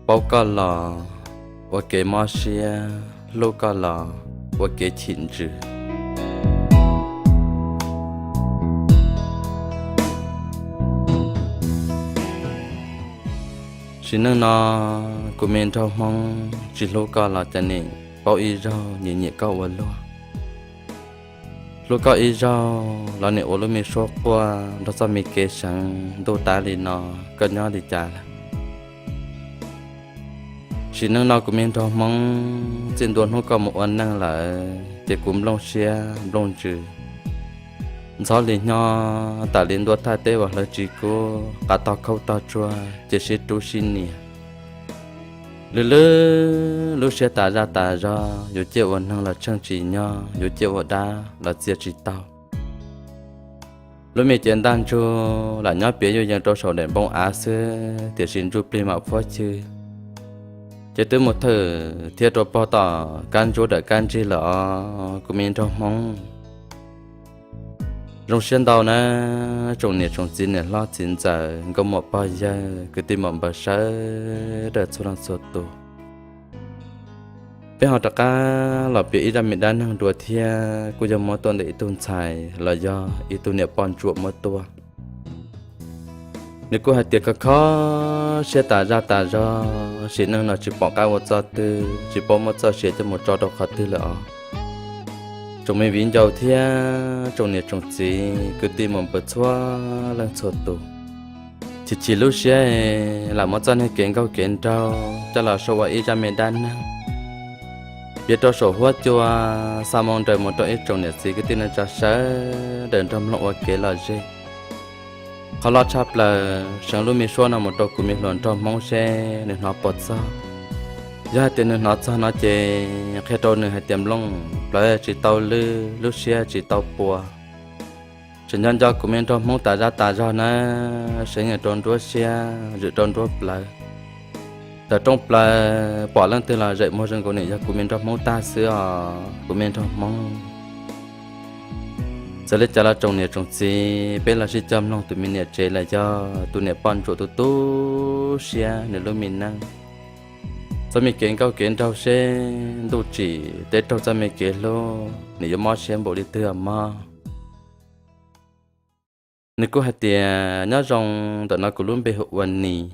Paub koj los ua kev mob siab, hlub koj los ua kev chim ntsws. Sim neej no kuv me nraug Hmoob tsis hlub koj los cas nim paub ib zaug nyiam nyiam koj ua luaj. Hlub koj ib zaug los nim ua lub me suab quaj nrog txoj me kev seev ntuj tas li no, koj nyob li cas lawm? Sim neej no kuv me nraug Hmoob txij ntua hnub koj mus ua neej lawm ces kuv nplooj siab nplooj ntsws ntxhov li nyob tas li ntua thaj teb uas hlawv tsis kub, qav tog khaub tog tsuag ces sib rub sib nias. Lwj lwj lub siab tas zaj tas zog, yuav ciaj ua neeg los tsheej tsis nyob, yuav ciaj ua dab los txia tsis tau. Lub me cev ntaj ntsug lam nyob piav yuj yees rau saum daim npoo av xwb, tiam sis ntsuj plig mam phuab chwj ces twb mus thawm thiab rau pog tom kab ntsuab dawm kab ntsig lawm os kuv me nraug Hmoob. Zoo siab ntau na tsoom niam tsoom txiv, niam hlob txiv ntxawm, nkauj muam pog yawg, kwv tij muam npawg sawv daws txhua leej txhua tus. Peb ho rov qab los piav ib zaj me dab neeg dua thiab, kuj yog muab tuaj ntawm ib tug ntxhais los yog ib tug niam poj ntsuam muab tuaj. Nws kuj hais tias kho kho siab tas zaj tas zog, sim neej no tsis pom qab ua txoj twg, tsis paub muab txoj sia coj mus tso rau qhov twg lawm os. Tsoom me viv ncaus thiab tsoom niam tsoom txiv kwv tij muam npawg txhua leej txhua tus, chim chim lub siab lam muab txoj niag kev nkauj kev nraug coj los sau ua ib zaj me dab neeg piav rau saum huab cua, xa moo nraws mus rau ib tsoom niam txiv kwv tij neej tsa sawv daws nrog mloog ua kev lom zem. Qhov loj tshaj plaws, seev lub me suab no mus rau kuv me hluas nraug Hmoob seb nws hnov puas txog. Yog hais tias nws hnov txog no ces qhia rau nws hais tias nplooj plawv tsis tau lwj, lub siab tsis tau puas. Tseem nco nco kuv me nraug Hmoob tas zaj tas zog na, seev yeem rau nruab siab, zwm rau nruab plawv. Tawm rooj plaws pom leej twg los zem muag zoo nkaus niam yog kuv me nraug Hmoob tag xwb os kuv me nraug Hmoob. Txawm li cas los tsoom niam tsoom txiv, peb los sib cog mloog tus me niam tsev los yog tus niam poj ntsuam tu tu siab nws lub me neej, txoj me kev nkauj kev nraug seb ntuj tsim teb raug txoj me kev hlub nws yuav mob siab npaum li twg mog. Nws kuj hais tias nyob zoo, ntawm no kuv lub npe hu ua Nis.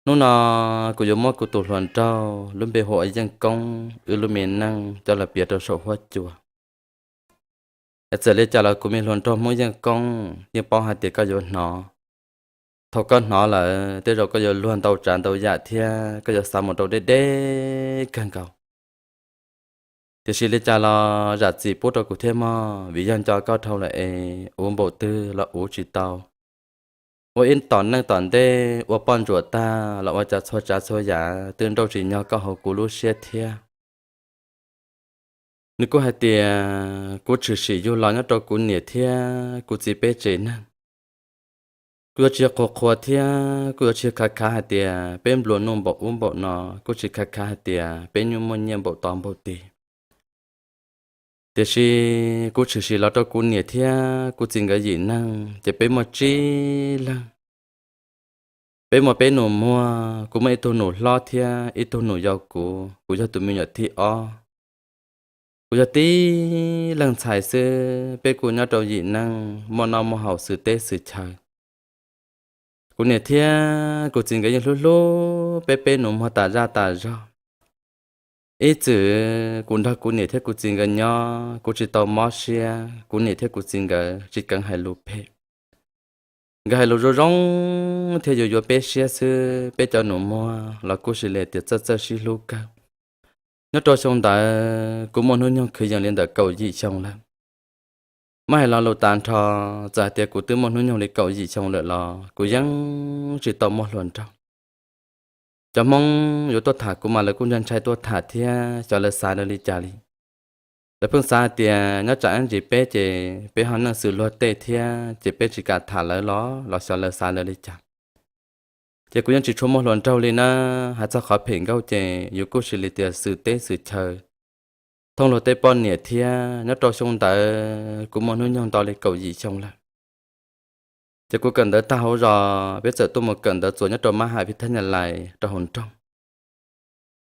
Hnub no kuv yuav muab kuv tus hluas nraug lub npe hu ua Yeej Koob wb lub me neej coj los piav rau saum huab cua. Es txawm li cas los kuv me hluas nraug Hmoob Yeej Koob yeej paub hais tias koj yuav hnov. Thaum koj hnov lawm tej zaum koj yuav luag ntau tsav ntau yam thiab koj yuav xav mus rau deb deb kawg nkaus. Tiam sis li cas los zam txim pub rau kuv thiab mog, vim yog nco koj dhau lawm es uv npaum twg los uv tsis tau. Ua ib tom neej tom ntej ua poj ntsuam tag los ua cas txhua tsav txhua yam twb nrauj tsis nyog koj hauv kuv lub siab thiab. Nws kuj hais tias kuv tshwm sim yug los nyob rau kuv niam thiab kuv txiv peb tsev neeg. Kuj yuav tsis qhuas qhuas thiab kuj yuav tsis khav khav hais tias peb nplua nuj npaum ub npaum no, kuj tsis khav khav hais tias peb nyuaj muaj nyiaj npaum tod npaum tid. Tiam sis kuv tshwm sim los rau kuv niam thiab kuv txiv nkawd yim neeg ces peb muaj tsib leeg. Peb muaj peb nus muag, kuv muaj ib tug nus hlob thiab ib tug nus yau kuv, kuv yog tus me nyuam thib ob. Kuv yog tib leeg ntxhais xwb, peb kuj nyob rau yim neej muaj noj muaj haus xwm teb xwm chaw. Kuv niam thiab kuv txiv nkawd yeej hlub hlub peb peb nus muag tas zaj tas zog. Ib txwm kuv nrog kuv niam thiab kuv txiv nkawd nyob kuv tsis tau mob siab, kuv niam thiab kuv txiv nkawd tsis keev hais lus phem. Nkawd hais lus zoo zoo thiaj yuav yuav peb siab xwb, peb cov nus muag los kuj sis li tias txawj txawj sib hlub kawg. Nyob rau xyoo ntawd kuv muaj hnub nyoog kwv yees li ntawm kaum yim xyoo lawm. Muab hais lo lus tas nrho, txawm hais tias kuv twb muaj hnub nyoog li kaum yim xyoo lawm los kuv yeej tsis tau muaj hluas nraug. Cov Hmoob yuav tuaj tham kuv mas lawv kuj ntshai ntshai tuaj tham thiab xyov lawv xav lawv li cas li. Lawv pheej xav hais tias nyob tsam ib ntsis peb ces peb ho neej xws luag tej thiab ces peb tsis kam tham lawv los los xyov lawv xav lawv li cas. Ces kuv yeej tsis tshua muaj hluas nraug li na, hais txog qhov phem nkauj ces yus kuj sis li tias xwm teb xwm chaw, thooj luag tej poj niam thiab. Nyob rau xyoo ntawd kuv muaj hnub nyoog nto li kaum yim xyoo lawm. Ces kuv kawm ntawv tag hauv zos, peb txawm tuaj mus kawm ntawv txuas nyob rau mab ham vib thab nyas lais rau hauv nroog.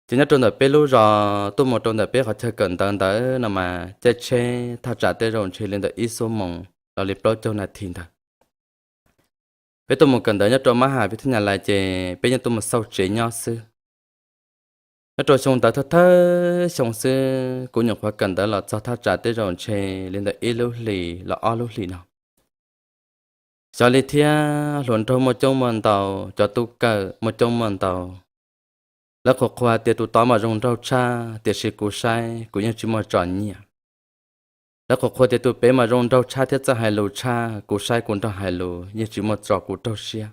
Ces nyob rau ntawm peb lub zos tuaj mus rau ntawm peb qhov chaw kawm ntawv ntawd no mas caij tsheb thaj tsam tej zaum ntshe li ntawm ib xuab moos los li plaub caug nas this ntawd. Peb tuaj mus kawm ntawv nyob rau mab ham vib thab nyas lais ces peb yeej tuaj mus xauj tsev nyob xwb. Nyob rau xyoo ntawd thawj thawj xyoo xwb, kuv nyuam qhuav kawm ntawv los txog thaj tsam tej zaum ntshe li ntawm ib lub hlis los ob lub hlis no. Xyov li thiab, hluas nraug muaj coob muaj ntau, cov tub kawm muaj coob muaj ntau. Lawv qhuas qhuas tias tus tod mas zoo nraug tshaj, tiam sis kuv saib kuv yeej tsis muaj tso nyiam. Lawv qhuas qhuas tias tus pem mas zoo nraug tshaj thiab txawj hais lus tshaj, kuv saib kuv nrog hais lus yeej tsis muaj tso kuv raug siab.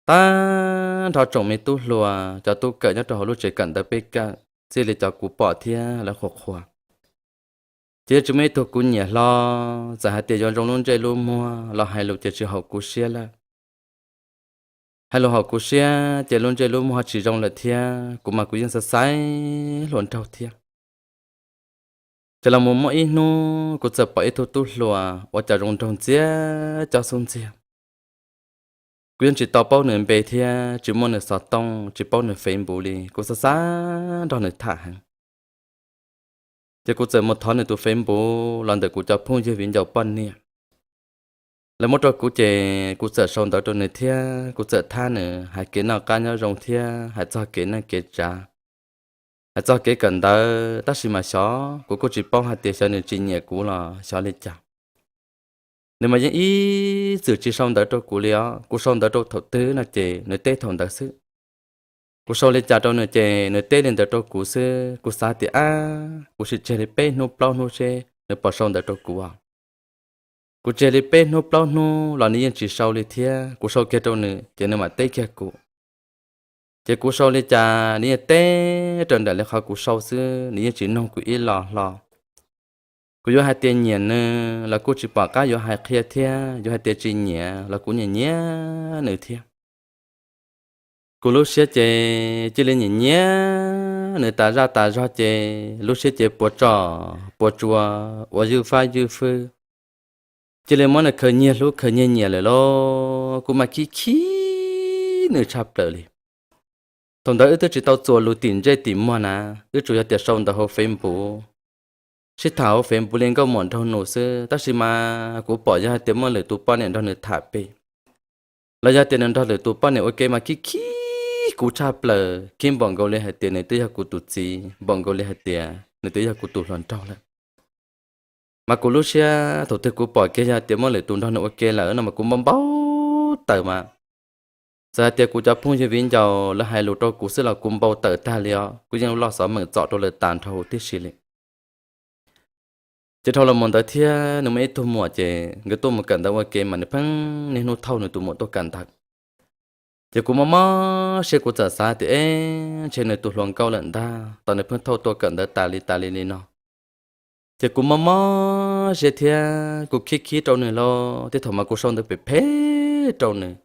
Tag nrho tsoom me tub hluas, cov tub kawm nyob rau hauv lub tsev kawm ntawv peb kawm, txij li cov kuv pom thiab lawv qhuas qhuas, ces yeej tsis muaj ib tug kuv nyiam hlo. Txawm hais tias yuav zoo lub ntsej lub muag los hais lus ces tsis haum kuv siab lawm. Hais lus haum kuv siab ces lub ntsej lub muag tsis zoo lawm thiab, kuv mas kuv yeej xav xaiv hluas nraug thiab. Ces los mus muaj ib hnub kuv txawm pom ib tug tub hluas ua cas zoo nraug ntxiag cob xub ntxiag. Kuv yeej tsis tau paub nws npe thiab tsis muaj nws xov tooj, tsis paub nws Facebook li, kuv xav xav nrog nws tham heev. Ces kuv txawm mus thov nws tus Facebook los ntawm kuv cov phooj ywg viv ncaus poj niam. Lawv muab rau kuv ces kuv txawm sau ntawv rau nws thiab kuv txawm thab nws hais kev noj qab nyob zoo thiab hais txog kev neej kev tsav, hais txog kev kawm ntawv, tab sis mas xyov kuv kuj tsis paub hais tias xyov nws tsis nyiam kuv los xyov li cas. Nws mas yeej ib txwm tsis sau ntawv rau kuv li os, kuv sau ntawv rau thaum twg no ces nws teb thaum ntawd xwb. Kuv sau li cas rau nws ces nws teb li ntawd rau kuv xwb, kuv xav tias ab, kuv sim tseg li peb hnub plaub hnub seb nws puas sau ntawv rau kuv os. Kuv tseg li peb hnub plaub hnub los nws yeej tsis sau li thiab, kuv sau kiag rau nws ces nws mam teb kiag kuv. Ces kuv sau li cas nws yeej teb raws nraim li qhov kuv sau xwb, nws yeej tsis noog kuv ib lo hlo. Kuv yuav hais tias nyiam nws los kuj tsis pom qab yuav hais qhia thiab, yuav hais tias tsis nyiam los kuv nyiam nyiam nws thiab. Kuv lub siab ces cia li nyiam nyiam nws tas zaj tas zog ces lub siab ces puas tsom puas tsuas ua ywj fab ywj fwj. Cia li muab nws khaws nyiag hlub khaws nyiag nyiam lawm lauj, kuv mas khib khib nws tshaj plaws li. Thaum ntawd wb twb tsis tau txuas lus tim ntsej tim muag na, wb tsuas yog tias sau ntawv hauv Facebook, sib tham hauv Facebook li nkauj muam nraug nus xwb, tab sis mas kuv pom yog hais tias muaj lwm tus poj niam nrog nws tham pem, los yog tias nws nrog lwm tus poj niam ua ke mas khib khib kuv tshaj plaws, khib npaum nkaus li hais tias nws twb yog kuv tus txiv, npaum nkaus li hais tias nws twb yog kuv tus hluas nraug lawm. Mas kuv lub siab thaum twg kuv pom kiag yog tias muaj lwm tus nrog nws ua ke lawm no mas kuv npau npau taws mas. Txawm hais tias kuv cov phooj ywg viv ncaus lawv hais lus rau kuv xwb los kuv npau taws tag li os, kuv yeej loj xov meem txom rau lawv tas nrho huv tib si li. Ces dhau los mus ntawd thiab nws muaj ib tug muam ces nkawd tuaj mus kawm ntawv ua ke mas nws pheej niaj hnub thauj nws tus muam tuaj kawm ntawv. Ces kuv mob mob siab kuv txawm xav tias eb, ntshe nws tus hluas nkauj lawm ntag, tos nws pheej thauj tuaj kawm ntawv tas li tas li li no. Ces kuv mob mob siab thiab kuv khib khib rau nws lauj, tej thaum mas kuv sau ntawv phem phem rau nws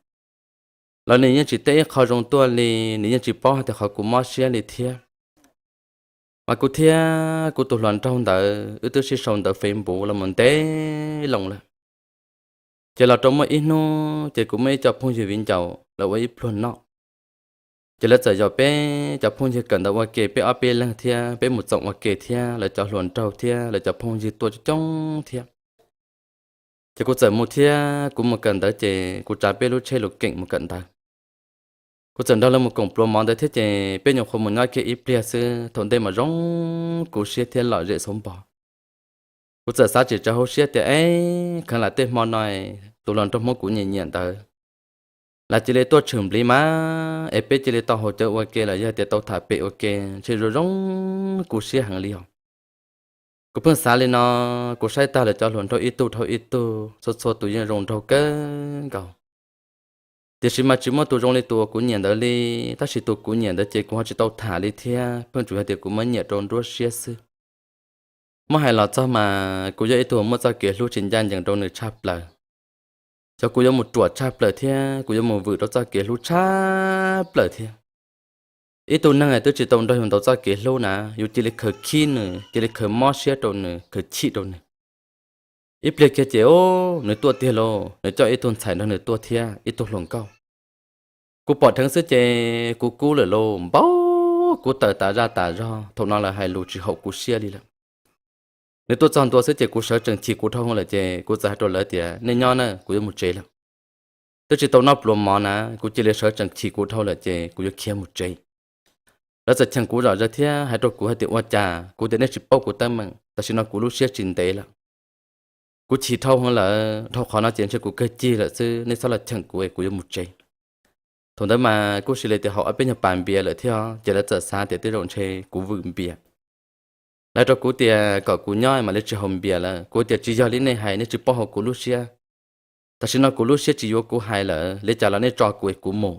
los nws yeej tsis teb ib qho zoo tuaj li, nws yeej tsis paub hais tias qhov kuv mob siab li thiab. Mas kuv thiab kuv tus hluas nraug ntawd wb twb sib sau ntawv Facebook los mus ntev loo lawm. Ces los rau muaj ib hnub ces kuv muaj ib co phooj ywg viv ncaus lawv ua ib pluag noj. Ces lawv txawm yaum peb cov phooj ywg kawm ntawv ua ke peb ob peb leeg thiab peb mus txoom ua ke thiab lawv cov hluas nraug thiab lawv cov phooj ywg tuaj coob coob thiab. Ces kuv txawm mus thiab kuv mus kawm ntawv ces kuv tsav peb lub tsheb lus keem mus kawm ntawv. Kuv txawm nrog lawv mus koom pluas mov ntawd thiab ces peb nyuam qhuav mus nyob kiag ib pliag xwb, thaum ntej mas zoo kuv siab thiab lom zem xauv npog. Kuv txawm xav tsis tsawv hauv siab tias eb, kheev lam tej hmo no tus hluas nraug Hmoob kuv nyiam nyiam ntawd lam cia li tuaj tshwm npliv mas es peb cia li tau haus cawv ua ke los yog tias tau tham pem ua ke ntshe zoo zoo kuv siab heev li os. Kuv pheej xav li no, kuv saib tag lawv cov hluas nraug ib tug dhau ib tug, txhua txhua tus yeej zoo nraug kawg nkaus. Tiam sis mas tsis muaj tus zoo li tus uas kuv nyiam ntawd li, tab sis tus kuv nyiam ntawd ces kuv ho tsis tau tham li thiab, pheej tsuas yog tias kuv muab nyiam rau nruab siab xwb. Muab hais los txog mas kuv yog ib tug muaj txoj kev hlub tsis ncaj ncees rau nws tshaj plaws. xyov kuv yuav mus ruam tshaj plaws thiab kuv yuav mus vwm rau txoj kev hlub tshaj plaws thiab. Ib tug neeg twb tsis tau nrog yus ntaus txoj kev hlub na, yus cia li khaws khib nws, cia li khaws mob siab rau nws, khaws chim rau nws. Ib pliag kiag ces, o, nws tuaj tiag lauj, nws coj ib tug ntxhais nrog nws tuaj thiab ib tug hluas nkauj. Kuv pom dheev xwb ces kuv kub lawm lauj, npau, kuv tawm tas zaj tas zog, thaum no lawv hais lus tsis haum kuv siab li lawm. Nws tuaj txog ntua xwb ces kuv sawv tsees chim kuv dhau hwv lawm ces kuv txawm hais rau lawv tias, nej nyob na, kuv yuav mus tsev lawm. Twb tsis tau noj pluas mov na, kuv cia li sawv tsees chim kuv dhau lawm ces kuv yuav khiav mus tsev. Lawv txawm cheem kuv zom zaws thiab hais rau kuv hais tias, ua cas kuv tias nej tsis paub kuv teeb meem, tam sim no kuv lub siab tsis ntev lawm. Kuv chim dhau hwv lawm, dhau qhov no ces ntshe kuv kawg cig lawm xwb, nej txhob los cheem kuv es kuv yuav mus tsev. Thaum ntawd mas kuj sis li tias haus ob peb nyuag pas npias lawm thiab, ces lawv txawm xav tias tej zaum ntshe kuv vwm npias. Lawv hais rau kuv tias kom kuv nyob mam li tsis haus npias lawm, kuv tias tsis yog li nej hais, nej tsis paub hauv kuv lub siab. Tam sim no kuv lub siab tsis yuav kuv hais lawm, li cas los nej tso kuv es kuv mus.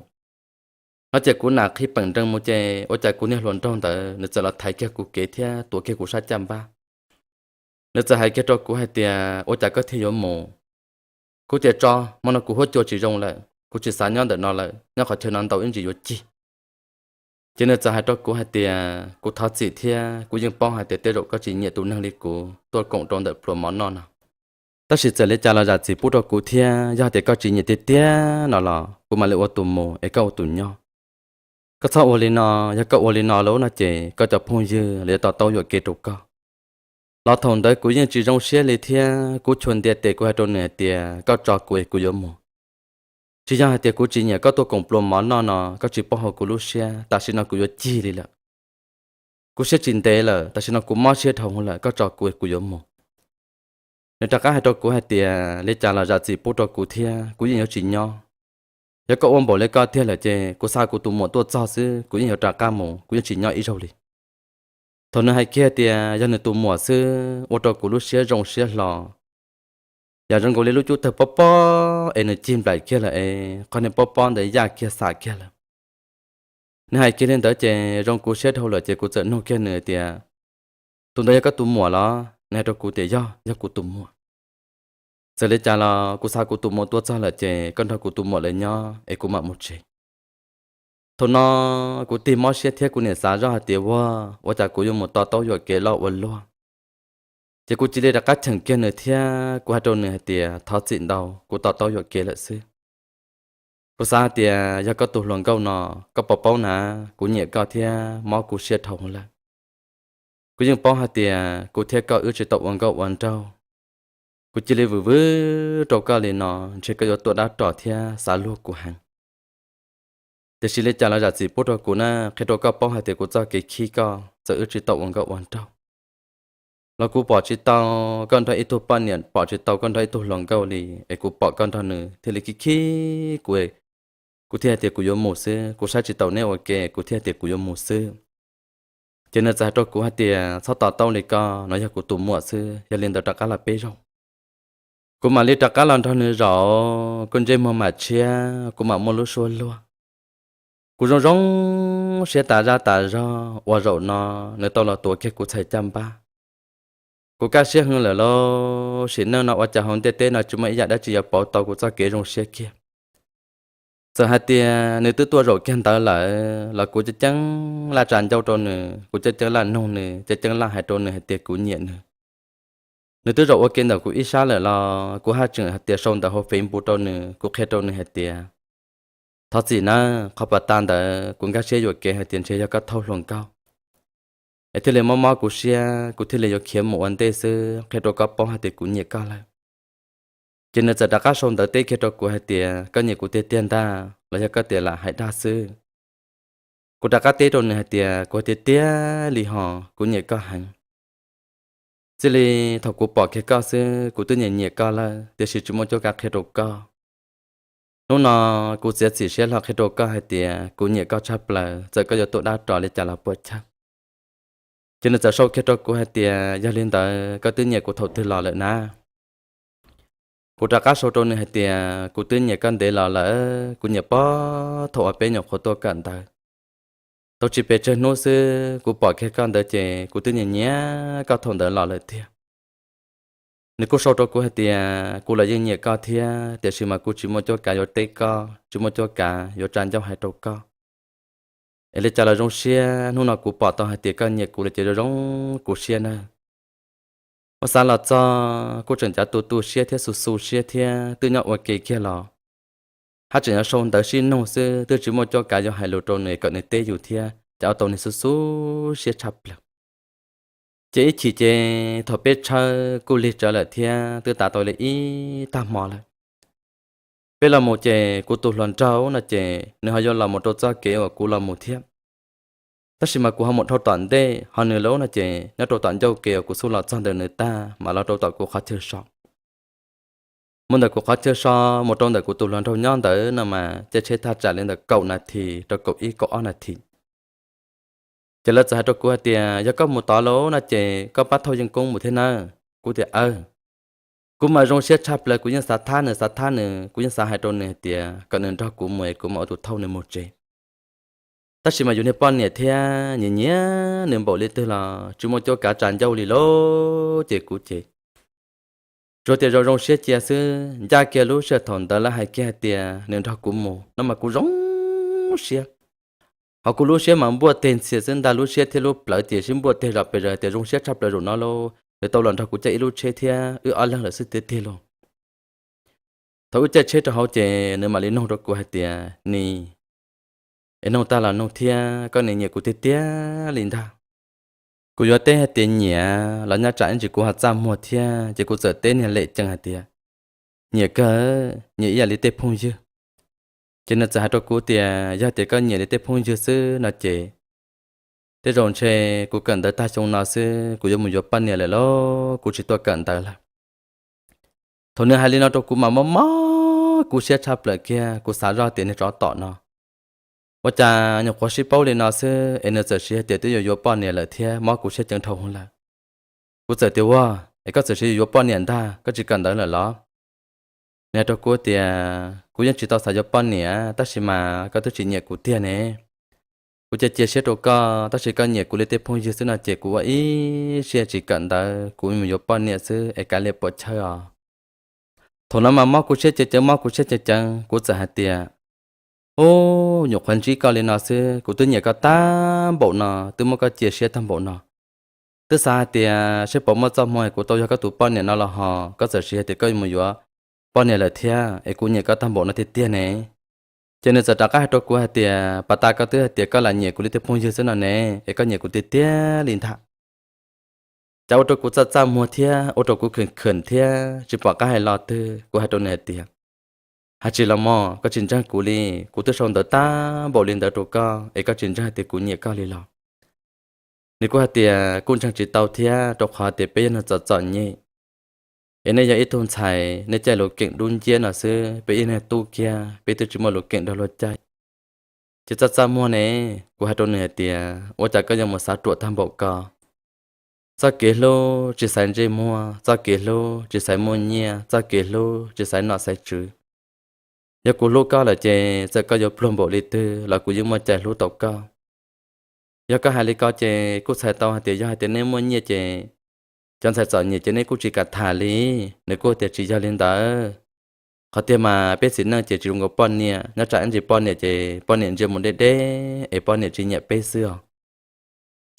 No ces kuv nam qhib peem nrees mus ces ua cas kuv niag hluas nraug ntawd nws txawm los thaiv kiag kuv kev thiab tuav kiag kuv sab caj npab. Nws txawm hais kiag rau kuv hais tias, ua cas koj thiaj yuav mus? Kuv tias tso, hmo no kuv huab cua tsis zoo lawm, kuv tsis xav nyob ntawm no lawm, nyob qhov chaw no ntau ib ntsis yuav cig. Ces nws txawm hais rau kuv hais tias, kuv thov txim thiab kuv yeej paub hais tias tej zaum koj tsis nyiam tus neeg li kuv tuaj koom rau ntawm pluas mov noj no. Tab sis txawm li cas los zam txim pub rau kuv thiab, yog tias koj tsis nyiam tiag tiag no los kuv mam li ua tus mus es koj ua tus nyob. Koj txhob ua li no, yog koj ua li no lawm no ces koj cov phooj ywg lawv yuav to taub yuam kev rau koj. Los thaum ntawd kuv yeej tsis zoo siab li thiab kuv chua ntias tes kuv hais rau nws hais tias, koj tso kuv es kuv yuav mus. Tsis yog hais tias kuv tsis nyiam koj tuaj koom pluas mov noj no, koj tsis paub hauv kuv lub siab, tam sim no kuv yuav cig li lawm. Kuv siab tsis ntev lawm, tam sim no kuv mob siab dhau hwv lawm, koj tso kuv es kuv yuav mus. Nws rov qab hais rau kuv hais tias, li cas los zam txim pub rau kuv thiab kuv yeej yuav tsis nyob. Yog koj ua npaum li koj tiag lawm ces kuv xa kuv tus muam tuaj txog xwb kuv yeej yuav rov qab mus, kuv yeej tsis nyob ib zaug li. Thaum nws hais kiag tias yog nws tus muam xwb ua rau kuv lub siab zoo siab hlo, yam zoo nkaus li lub cub tawg pob pob es nws cig nplaim kiag lawm es qhov niag pob pob ntawd yaj kiag xam kiag lawm. Nws hais kiag li ntawd ces zoo kuv siab dhau lawm ces kuv txawm nug kiag nws tias, tus ntawd yog koj tus muam los? Nws hais rau kuv tias yog, yog kuv tus muam. Txawm li cas los kuv xa kuv tus muam tuaj txog lawm ces koj nrog kuv tus muam lawv nyob es kuv mam mus tsev. Thaum no kuv tig mob siab thiab kuv niam xav zoj hais tias, ua, ua cas kuv yuav mus to taub yuam kev loj ua luaj. Ces kuv cia li rov qab cheem kiag nws thiab kuv hais rau nws hais tias, thov txim ntau, kuv to taub yuam kev lawm xwb. Kuv xav hais tias yog koj tus hluas nkauj no, koj puas paub na, kuv nyiam koj thiab mob kuv siab dhau lawm. Kuv yeej paub hais tias kuv thiab koj wb tsis tau ua nkauj ua nraug. Kuv cia li vwm vwm rau koj li no, ntshe koj yuav tuaj dab ros thiab xav luag kuv heev. Tiam sis li cas los zam txim pub rau kuv na, qhia rau koj paub hais tias kuv txoj kev khib koj txawm wb tsis tau ua nkauj ua nraug los kuv pom tsis tau koj nrog ib tug poj niam, pom tsis tau koj nrog ib tug hluas nkauj li, es kuv pom koj nrog nws thiaj li khib khib kuv. Kuv thiaj hais tias kuv yuav mus xwb, kuv saib tsis taus neb ua ke, kuv thiaj hais tias kuv yuav mus xwb. Ces nws txawm hais rau kuv hais tias, txhob to taub li koj, no yog kuv tus muam xwb, yog li ntawd rov qab los peb zaug. Kuv mam li rov qab los nrog nws zaum, kuv ntsej muag mam tshiab, kuv mam muaj lub suab luag. Kuv zoo zoo siab tas zaj tas zog uas zaum no nws tau los tuav kiag kuv txhais caj npab. Kuv kaj siab heev lawm lauj, sim neej no ua cas hauv ntiaj teb no tsis muaj ib yam dab tsi yuav pauv tau kuv txoj kev zoo siab kiag. Txawm hais tias nws twb tuaj zaum kiag ntawd lawm los kuv ceeb ceeb laj tsa ncauj rau nws, kuv ceeb ceeb laj nug nws, ceeb ceeb laj hais rau nws hais tias kuv nyiam nws. Nws twb zaum ua ke ntawm kuv ib sab lawm los kuv haj tseem hais tias sau ntawv hauv Facebook rau nws, kuv qhia rau nws hais tias, thov txim nawb, qhov pas tas ntawd kuv nkag siab yuam kev hais tias ntshe yog koj thauj hluas nkauj, es thiaj li mob mob kuv siab, kuv thiaj li yuav khiav mus ua ntej xwb, qhia rau koj paub hais tias kuv nyiam koj lawm. Ces nws txawm rov qab sau ntawv teb kiag rau kuv hais tias, koj nyiam kuv tiag tiag ntag los yog koj tias lam hais dag xwb? Kuv rov qab teb rau nws hais tias, kuv hais tiag tiag li hos, kuv nyiam koj heev. Txij li thaum kuv pom kiag koj xwb kuv twb nyiam nyiam koj lawm, tiam sis tsis muaj cuab kav qhia rau koj. Hnub no kuv txiav txim siab hlo qhia rau koj hais tias kuv nyiam koj tshaj plaws, txawm koj yuav tuaj dab ros li cas los puas chawj. Ces nws txawm sau kiag rau kuv hais tias, yog li ntawd koj twb nyiam kuv thaum twg los lawm na? Kuv rov qab sau rau nws hais tias, kuv twb nyiam koj ntev los lawm, kuv nyiam puag thaum uas peb nyuam qhuav tuaj kawm ntawv. Tau tsis pes tsawg hnub xwb kuv pom kiag koj ntawd ces kuv twb nyiam nyiam koj thaum ntawd los lawm tiag. Nws kuj sau rau kuv hais tias kuv los yeej nyiam koj thiab, tiam sis mas kuv tsis muaj cuab kav yuav teb koj, tsis muaj cuab kav yuav tsa ncauj hais rau koj. Es li cas los zoo siab hnub no kuv pom tau hais tias koj nyiam kuv lawm ces zoo zoo kuv siab na. Muab xav los txog kuj tseem cav tu tu siab thiab xu xu siab thiab twb nyob ua ke kiag los haj tseem yuav sau ntawv sib nug xwb, twb tsis muaj cuab kav yuav hais lus rau nws kom nws teb yus thiab, cas ua tau nws xu xu siab tshaj plaws. Ces ib chim ces thaum peb tshawb kuj lig tsawv lawm thiab twb tav tau li ib tag hmo lawm. Peb los mus ces kuv tus hluas nraug no ces nws ho yuav los mus rau txoj kev uas kuv los mus thiab. Tab sis mas kuv ho mus dhau tom ntej, ho nws lub no ces nyob rau tom ncauj kev uas kuv xub los txog ntawm nws tag mas los rau tom kuv qhov chaw so. Mus ntawm kuv qhov chaw so mus rau ntawm kuv tus hluas nraug nyob ntawd no mas caij tsheb thaj tsam li ntawm kaum nas this rau kaum ib kaum ob nas this. Ces lawv txawm hais rau kuv hais tias yog koj mus tod lawm no ces koj pab thauj yeej koob mus thiab nawb. Kuv tias aw, kuv mas zoo siab tshaj plaws, kuv yeej xav thab nws xav thab nws, kuv yeej xav hais rau nws hais tias kom nws nrog kuv mus es kuv mam ua tus thauj nws mus tsev. Tab sis mas yus niag poj niam thiab nyiam nyiam nws npaum li twg los tsis muaj cuab kav tsa ncauj li lauj. Ces kuv ces tsuas tias zoo zoo siab cia xwb, ncaj kiag lub sij hawm thaum ntawd lawv hais kiag hais tias nws nrog kuv mus no mas kuv zoo siab. Ho kuv lub siab mas npuaj teg ntxhias xwb ntag, lub siab thiab lub plawv ces sib npuaj teg zom pes zaws hais tias zoo siab tshaj plaws zaum no lauj, nws tau los nrog kuv caij ib lub tsheb thiab wb ob leeg lawm xwb tiag tiag lauj. Thaum wb caij tsheb rau hauv ces nws mam li nug rau kuv hais tias, Nis, es nug tag los nug thiab, koj nim nyiam kuv tiag tiag li ntag? Kuv yuav teb hais tias nyiam los nyob tsam ib ntsis kuv ho txaj muag thiab, ces kuv txawm teb niag lem cees hais tias, Nyiam kawg, nyiam ib yam li tej phooj ywg. Ces nws txawm hais rau kuv tias, Yog tias koj nyiam li tej phooj ywg xwb no ces tej zaum ntshe kuv kawm ntawv tag xyoo no xwb kuv yuav mus yuav poj niam lawm lauj, kuv tsis tuaj kawm ntawv lawm. Thaum nws hais li no rau kuv mas mob mob kuv siab tshaj plaws kiag, kuv xav zoj tias niag tsov tom no ua cas nyuam qhuav sib paub li no xwb es nws txawm siv hais tias twb yuav yuav poj niam lawm thiab, mob kuv siab ceev dhau hwv lawm. Kuv txawm tias, Ua, es koj txawm siv yuav yuav poj niam ntag, koj tsis kawm ntawv lawm los? Nws hais rau kuv tias, Kuv yeej tsis tau xav yuav poj niam tab sis mas koj twb tsis nyiam kuv tiag ne. Kuv cia cia siab rau koj, tab sis koj nyiam kuv li tej phooj ywg xwb no ces kuv ua ib siab tsis kawm ntawv, kuv mus yuav poj niam xwb es kav liam puam chawj os. Thaum no mas mob kuv siab ceev ceev, mob kuv siab ceev ceev, kuv txawm hais tias, Ub, nyuam qhuav ntsib koj li no xwb kuv twb nyiam koj tag npaum no, twb muab koj cia siab tag npaum no. Twb xav hais tias seb puas muaj txoj hmoo kuv tau yog koj tus poj niam no los ho koj txawm siv hais tias koj mus yuav poj niam lawm thiab es kuv nyiam koj tag npaum no tiag tiag ne. Ces nws txawm rov qab hais rau kuv hais tias, Pas tas koj twb hais tias koj lam nyiam kuv li tej phooj ywg xwb no ne, es koj nyiam kuv tiag tiag li ntag? Cas ua rau kuv txaj txaj muag thiab ua rau kuv khwm khwm thiab tsis pom qab hais lo twg. Kuv hais rau nws hais tias, Hais tsis los mog, koj tsis ntseeg kuv li. Kuv twb sau ntawv tag npaum li ntawd rau koj es koj tsis ntseeg hais tias kuv nyiam koj li los? Nws kuj hais tias kuj ntseeg tsis tau thiab, rau qhov tias peb yog neeg txom txom nyem es nej yog ib tug ntxhais, nej caij lus keem dub nciab no xwb, peb ib niag tub kiag peb twb tsis muaj lus keem nrog luag caij. Ces txaj txaj muag ne, kuv hais rau nws hais tias, Ua cas koj yuav mus xav ruam tag npaum ko? Txoj kev hlub tsis xaiv ntsej muag, txoj kev hlub tsis xaiv muaj nyiaj, txoj kev hlub tsis xaiv nom xaiv tswv. Yog kuv hlub koj lawm ces txawm koj yuav pluag npaum li twg los kuv yeej muaj cai hlub tau koj. Yog koj hais li ko ces kuj txhais tau hais tias yog hais tias nej muaj nyiaj ces cov ntxhais txom nyem ces nej kuj tsis kam tham li. Nws kuj tias, Tsis yog li ntawd. Qhov tiag mas peb txiv neej ces tsis zoo nkaus poj niam, nyob tsam ib ntsis poj niam ces poj niam ntsia mus deb deb es poj niam tsis nyiam peb xwb os.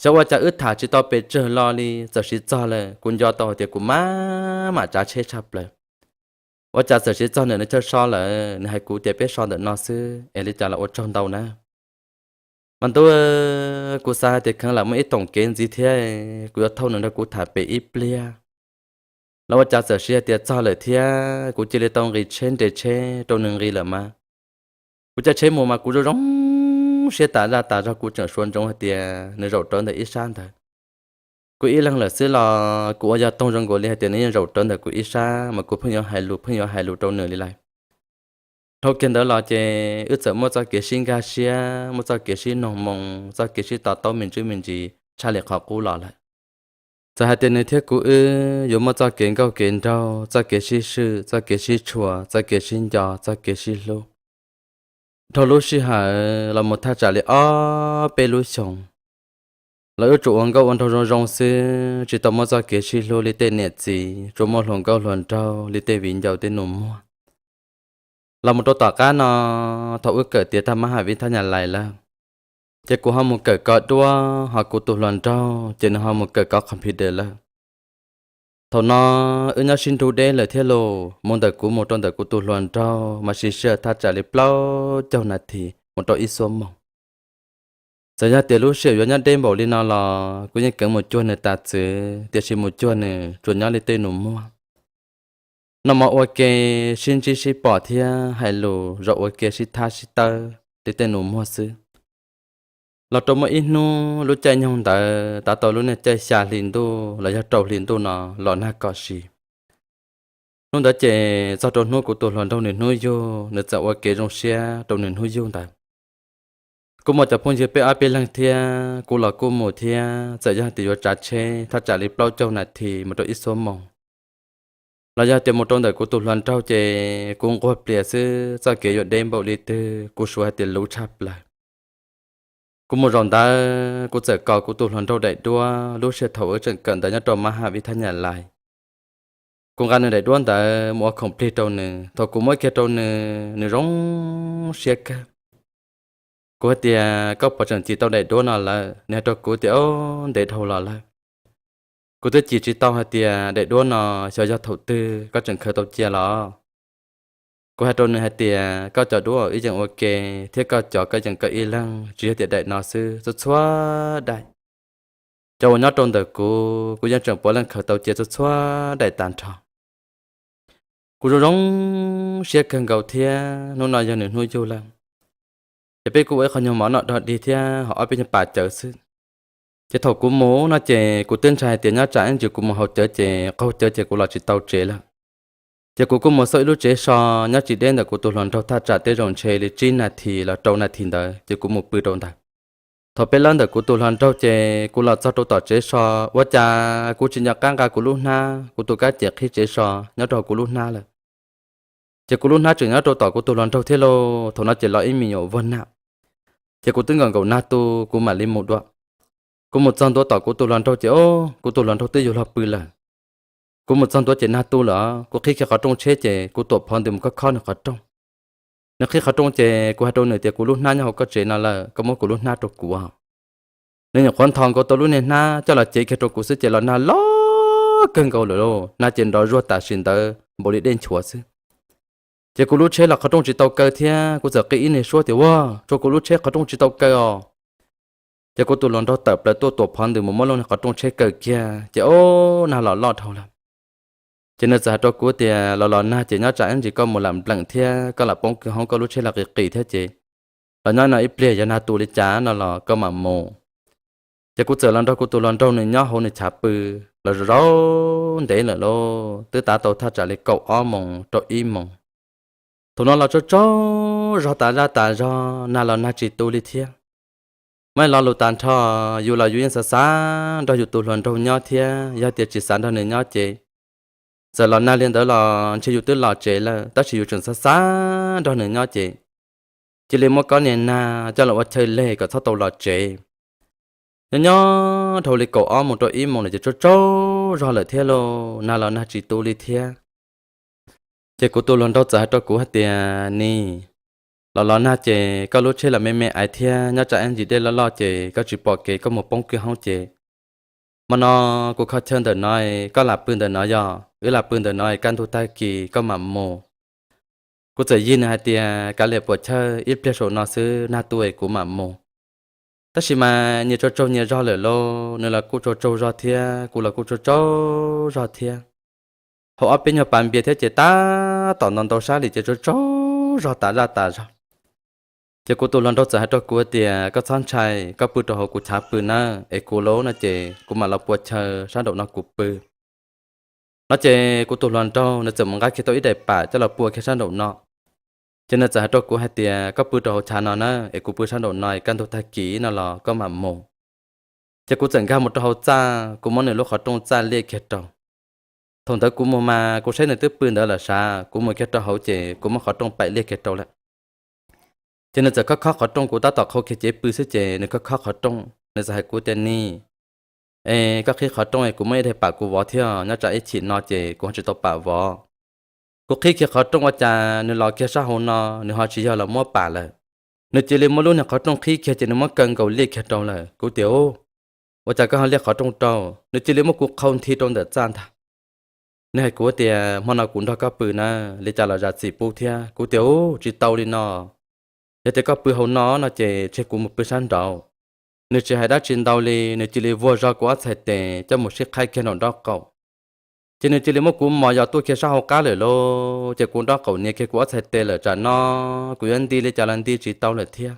Xyov ua cas wb tham tsis tau pes tsawg lo li txawm siv txog lawm, kuv nco tau hais tias kuv maj mam tsav tsheb tshaj plaws. Ua cas txawm siv txog ntawm nws chaw so lawm, nws hais kuv tias, Peb so ntawm no xwb es li cas los ua tsaug ntau na. Mas ntuj, kuv xav hais tias kheev lam muaj ib toom kev ntxiv thiab, kuv yuav thauj nws nrog kuv tham pem ib pliag. Los ua cas txawm siv hais tias txog lawm thiab, kuv cia li tau nqis tsheb nres tsheb rau nws nqis lawm mas. Kuv caij tsheb mus mas kuv zoo zoo siab tas zaj tas zog, kuv tseem suav ntsoov hais tias nws zaum rawv ntawm ib sab ntawd. Kuv ib leeg lawm xwb los kuv ua yog toog zoo nkaus li hais tias nws yeej zaum rawv ntawm kuv ib sab mas kuv pheej yuav hais lus pheej yuav hais lus rau nws li lawm. Dhau kiag ntawd los ces wb txawm muaj txoj kev sib nkag siab, muaj txoj kev sib noog moo, txoj kev sib to taub me ntsis me ntsis tshaj li qhov qub los lawm. Txawm hais tias nws thiab kuv wb yuav muaj txoj kev nkauj kev nraug, txoj kev sib swm, txoj kev sib tshua, txoj kev sib nco, txoj kev sib hlub. Dhau lub sij hawm los mus thaj tsam li ob peb lub xyoos, Los wb tsuas ua nkauj ua nraug zoo zoo xwb, tsis tau muaj txoj kev sib hlub li tej niam txiv, tsuas muaj hluas nkauj hluas nraug li tej viv ncaus tej nus muag. Los mus rau tom qab no, thaum wb kawm tiav tag mab ham vib thab nyas lais lawm, ces kuv ho mus kawm kov duab, ho kuv tus hluas nraug ces nws ho mus kawm kov computer lawm. Thaum no wb nyob sib nrug deb lawm thiab los mus ntawm kuv mus rau ntawm kuv tus hluas nraug mas siv sij hawm thaj tsam li plaub caug nas this mus rau ib xuab moos. Txawm yog tias lub sij hawm yuav nyob deb npaum li no los kuv yeej keev mus cuag nws tas txwv, tiam sis mus cuag nws tsuas nyob li tej nus muag. Noj mov ua ke, sib ntsib sib pom thiab hais lus zov ua ke sib thab sib tawb li tej nus muag xwb. Los rau muaj ib hnub lub caij nyoog ntawd tav tau lub niag caij xya hli ntuj los yog rau hli ntuj no los nag kom si. Hnub ntawd ces txog rau hnub kuv tus hluas nraug nws hnub yug, nws txawm ua kev zoo siab rau nws hnub yug ntawd. Kuj muaj cov phooj ywg peb ob peb leeg thiab, kuv los kuj mus thiab, txawm yog tias yuav tsav tsheb thaj tsam li plaub caug nas this mus rau ib xuab moos, los yog tias mus rau ntawm kuv tus hluas nraug ces kuv nquag plias xwb, txoj kev yuav deb npaum li twg kuv suav hais tias luv tshaj plaws. Kuv mus zaum ntawd kuv txawm kos kuv tus hluas nraug daim duab lub sij hawm thaum wb tseem kawm ntawv nyob rau mab ham vib thab nyas lais. Kuv nqa nws daim duab ntawd mus ua khoom plig rau nws, thaum kuv muab kiag rau nws, nws zoo siab kawg. Kuv hais tias koj puas tseem cim tau daim duab no lawm? Nws hais rau kuv tias, o, ntev dhau los lawm. Kuv twb cim tsis tau hais tias daim duab no xyov yog thaum twg koj tseem khaws tau cia los. Kuv hais rau nws hais tias koj cov duab wb yeej ua ke, thiab koj cov koj yeej kawm ib leeg, tsis yog tias daim no xwb, txhua txhua daim cov uas nyob rau ntawm kuv, kuv yeej tseem puav leej khaws tau cia txhua txhua daim tas nrho. Kuv zoo zoo siab kawg nkaus thiab hnub no yog nws hnub yug lawm, ces peb kuj ua ib qho nyuag mov noj dog dig thiab ho ob peb nyuag pas cawv xwb. Ces thaum kuv mus no ces kuv twb ntshai hais tias nyob tsam ib ntsis kuv mus haus cawv ces qaug cawv ces kuv los tsis tau tsev lawm. Ces kuv kuj mus xauj ib lub tsev so nyob tsis deb ntawm kuv tus hluas nraug thaj tsam tej zaum ntshe li tsib nas this los rau nas this ntawd ces kuv mus pw rau ntawd. Thaum peb lawb ntawm kuv tus hluas nraug ces kuv los txog rau tom tsev so, ua cas kuv tsis nco qab nqa kuv lub hnab, kuv tus kab ces qhib tsev so nyob rau hauv kuv lub hnab lawm. Ces kuv lub hnab tseem nyob rau tom kuv tus hluas nraug thiab lauj. Thaum no ces los ib me nyuam vuag nag, ces kuv twb nkaum nkaum nag tu kuv mam li mus dua. Kuv mus txog ntua tom kuv tus hluas nraug ces, o, kuv tus hluas nraug twb yuav luag pw lawm. Kuv mus txog ntua ces nag tu lawm, kuv qhib kiag qhov rooj tsheb ces kuv tuam phov ntws mus khob khob nws qhov rooj. Nws qhib qhov rooj ces kuv hais rau nws tias kuv lub hnab nyob hauv koj tsev no lawm, koj muab kuv lub hnab rau kuv os. Nws nyuam qhuav nthos nkaus tau lub niag hnab coj los cev kiag rau kuv xwb ces los nag loj kawg nkaus lawm lauj, nag ces nrov zuag tam sim ntawd npaum li dej nchuav xwb. Ces kuv lub tsheb los qhov rooj tsis tau kaw thiab, kuv txawm qi ib niag suab tias, ua, tsuas kuv lub tsheb qhov rooj tsis tau kaw os. Ces kuv tus hluas nraug tawm plaws tuaj tuam phov ntws mus muab lub niag qhov rooj tsheb kaw kiag ces, o, nag los loj dhau lawm. Ces nws txawm hais rau kuv tias los los nag ces nyob tsam ib ntsis koj mus lam npleem thiab koj lam poob kwj hoob koj lub tsheb los qis qis thiab ces los nyob no ib pliag yog nag tu li cas no los koj mam mus. Ces kuv txawm los nrog kuv tus hluas nraug nws nyob hauv nws chav pw los zaum ntev lawm lauj, twb tav tau thaj tsam li kaum ob moos rau ib moos. Thaum no los tsaug tsaug zog tas zaj tas zog, nag los nag tsis tu li thiab. Muaj ib lo lus tas nrho, yus los yus yeej xav xav nrog yus tus hluas nraug nyob thiab, yog tias tsis xav nrog nws nyob ces txawm los nag li ntawd los ntshe yus twb los tsev lawm, tab sis yus tseem xav xav nrog nws nyob ces cia li muab kob niag nag coj los ua chaw leg kom txhob tau los tsev. Nyob nyob dhau li kaum ob moos rau ib moos lawm ces tsaug tsaug zog lawm thiab lauj, nag los nag tsis tu li thiab. Ces kuv tus hluas nraug txawm hais rau kuv hais tias, nis, los los nag ces koj lub tsheb los me me aiv thiab, nyob tsam ib ntsis dej loj loj ces koj tsis pom kev koj mus poob kwj hoob ces, hmo no kuv kho chaw ntawm no, koj lam pw ntawm no, yog wb lam pw ntawm no, kaj ntug tag kis koj mam mus. Kuv txawm yig nws hais tias, kav liam puas chawj, ib pliag saum no xwb nag tu es kuv mam mus. Tab sis mas nyias tsaug tsaug nyias zog lawm lauj, nws los kuj tsaug tsaug zog thiab, kuv los kuj tsaug tsaug zog thiab. Hauv ob peb nyuag pas npias thiab ces tab tom ntau ntau sab li ces tsaug tsaug zog tas zaj tas zog. Ces kuv tus hluas nraug txawm hais rau kuv tias, koj txhob ntshai, koj pw rau hauv kuv chav pw nawb, es kuv los no ces kuv mam los pua chaw sab nraum no kuv pw. No ces kuv tus hluas nraug nws txawm mus nqa kiag tau ib daim pam coj los pua kiag sab nraum no. Ces nws txawm hais rau kuv hais tias, koj pw rau hauv chav no na, es kuv pw sab nraum no, es kaj ntug tag kis no los koj mam mus. Ces kuv txawm nkag mus rau hauv txaj, kuv muab nws lub qhov rooj txaj liaj kiag rau. Thaum ntawd kuv mus mas kuv saib nws twb pw ntawd lawm sav, kuv mus kiag rau hauv ces kuv muab qhov rooj paim liaj kiag rau lawm. Ces nws txawm khob khob qhov rooj, kuv tab tom qhau kiag cev pw xwb ces nws khob khob qhov rooj, nws txawm hais kuv tias, nis, Es koj qhib qhov rooj es kuv muaj ib daim pam kuv vov thiab, nyob tsam ib chim no ces kuv ho tsis tau pam vov. Kuv qhib kiag qhov rooj ua cas nws los kiag sab hauv no, nws ho tsis yog los muab pam lawm. Nws cia li muab lub niag qhov rooj qhib kiag ces nws muab kaw nkaus liaj kiag rau lawm. Kuv tias, Ub, ua cas koj ho liaj qhov rooj rau? Nws cia li muab kuv qhau nthi rau ntawm txaj ntag. Nws hais kuv tias, Hmo no kuv nrog koj pw na, li cas los zam txim pub thiab. Kuv tias, Ub, tsis tau li no. Yog tias koj pw hauv no no ces tseg kuv mus pw sab nraud. Nws tsis hais dab tsi ntau li, nws cia li vuag zog kuv ob txhais tes coj mus sib qhaib kiag nraum nraub qaum. Ces nws cia li muab kuv mos yos tuaj kiag sab hauv qab lawm lauj. Ces kuv nraub qaum nias kiag kuv ob txhais tes lawm, tsam no kuv yuav nti li cas los nti tsis tau lawm thiab.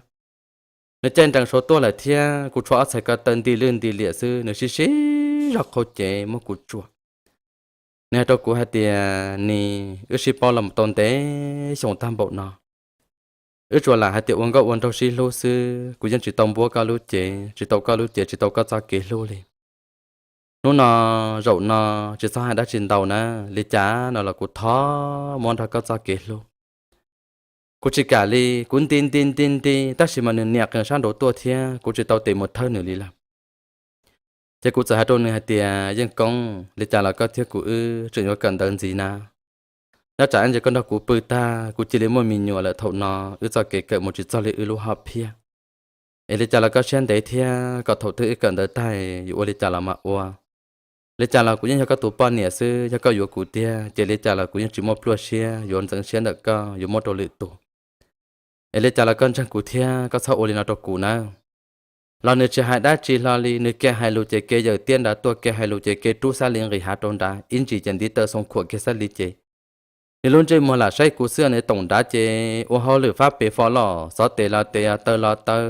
Nws caij nrees saud tuaj lawm thiab, kuv tshuav ob txhais ko taw nti lwj nti liam xwb, nws sib sib zog qhau cev muab kuv tsuam. Nws hais rau kuv hais tias, Nis, wb sib paub los tau ntev xyoo tag npaum no, wb tsuas lam hais tias ua nkauj ua nraug sib hlub xwb, kuv yeej tsis tau npuab koj lub cev, tsis tau koj lub cev, tsis tau koj txoj kev hlub li. Hnub no, zaum no, tsis txhob hais dab tsi ntau na, li cas no los kuv thov muab nrog koj txoj kev hlub. Kuv tsis kam li, kuv nti nti nti nti, tab sis mas nws niam qees sab nraud tuaj thiab, kuv tsis tau tes mus thawb nws li lawm. Ces kuv txawm hais rau nws hais tias, Yeej Koob, li cas los koj thiab kuv wb tseem yuav kawm ntawv ntxiv na. Nyob tsam ib ntsis koj nrog kuv pw tag, kuv cia li muaj me nyuam lawm, thaum no wb txoj kev kawm mus tsis txog li wb lub hom phiaj. Es li cas los koj siab ntev thiab, kom thaum twg wb kawm ntawv tag yuav ua li cas los mam ua. Li cas los kuv yeej yog koj tus poj niam xwb, yog koj yuav kuv tiag ces li cas los kuv yeej tsis muaj pluaj siab yuav ntxeev siab ntawm koj yuav muab rau lwm tus. Es li cas los koj ntseeg kuv thiab, koj txhob ua li no rau kuv nawb. Los nws tsis hais dab tsi hlo li, nws ke hais lus ces ke yawm tiab nrad tuaj, ke hais lus ces ke rub Xab Lis nqis hav rau nrad, ib ntsis ces ntiv taw xoo khuam kiag Xab Lis ces nws lub ntsej muag lam saib kuv xwb, nws toom nrad ces ua hauj lwm fab pes fo los xov tes los tes, taw los taw.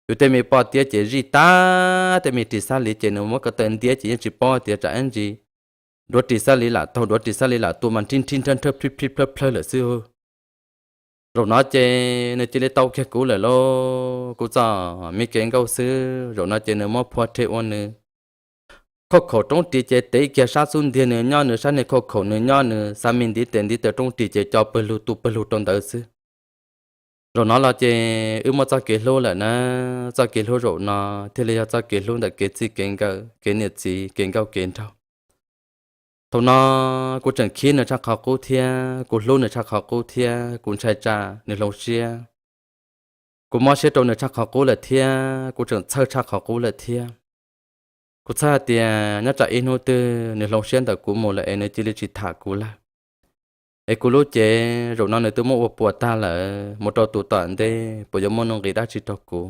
Yus tej me poj tiab ces zij tag, tej me ris Xab Lis ces nws muab ko taw ntiab ces yeej tsis paub tias tsam ib ntsis duav ris Xab Lis lam taug, duav ris Xab Lis lam tua mas nrhib nrhib nrhawb nrhawb plhib plhib plhawb plhawb lawm xwb. Zaum no ces nws cia li tau kiag kuv lawm lauj, kuv txoj me kev nkauj xwb. Zaum no ces nws muab phua rhe ua nws khauj khaum roob ris ces tev kiag sab xub ntiag nws nyob nws, sab niag khauj khaum nws nyob nws, xa me ntiv tes ntiv taw roob ris ces co pawg lug tu pawg lug rau ntawd xwb. Zaum no los ces wb muaj txoj kev hlub lawm na, txoj kev hlub zaum no thiaj li yog txoj kev hlub ntawm kev txij kev nkawm, kev niam txiv, kev nkauj kev nraug. Thaum no kuv tseem khib nws tshaj qhov qub thiab, kuv hlub nws tshaj qhov qub thiab, kuv ntshai tsam nws hloov siab. Kuv mob siab rau nws tshaj qhov qub lawm thiab, kuv tseem txhawj tshaj qhov qub lawm thiab. Kuv txhawj hais tias nyob tsam ib hnub twg nws hloov siab ntawm kuv mus lawm es nws cia li tsis tham kuv lawm, es kuv lub cev zaum no nws twb muab ua puas tag lawm, mus rau tus tom ntej puas yuav muaj nuj nqis dab tsi rau kuv.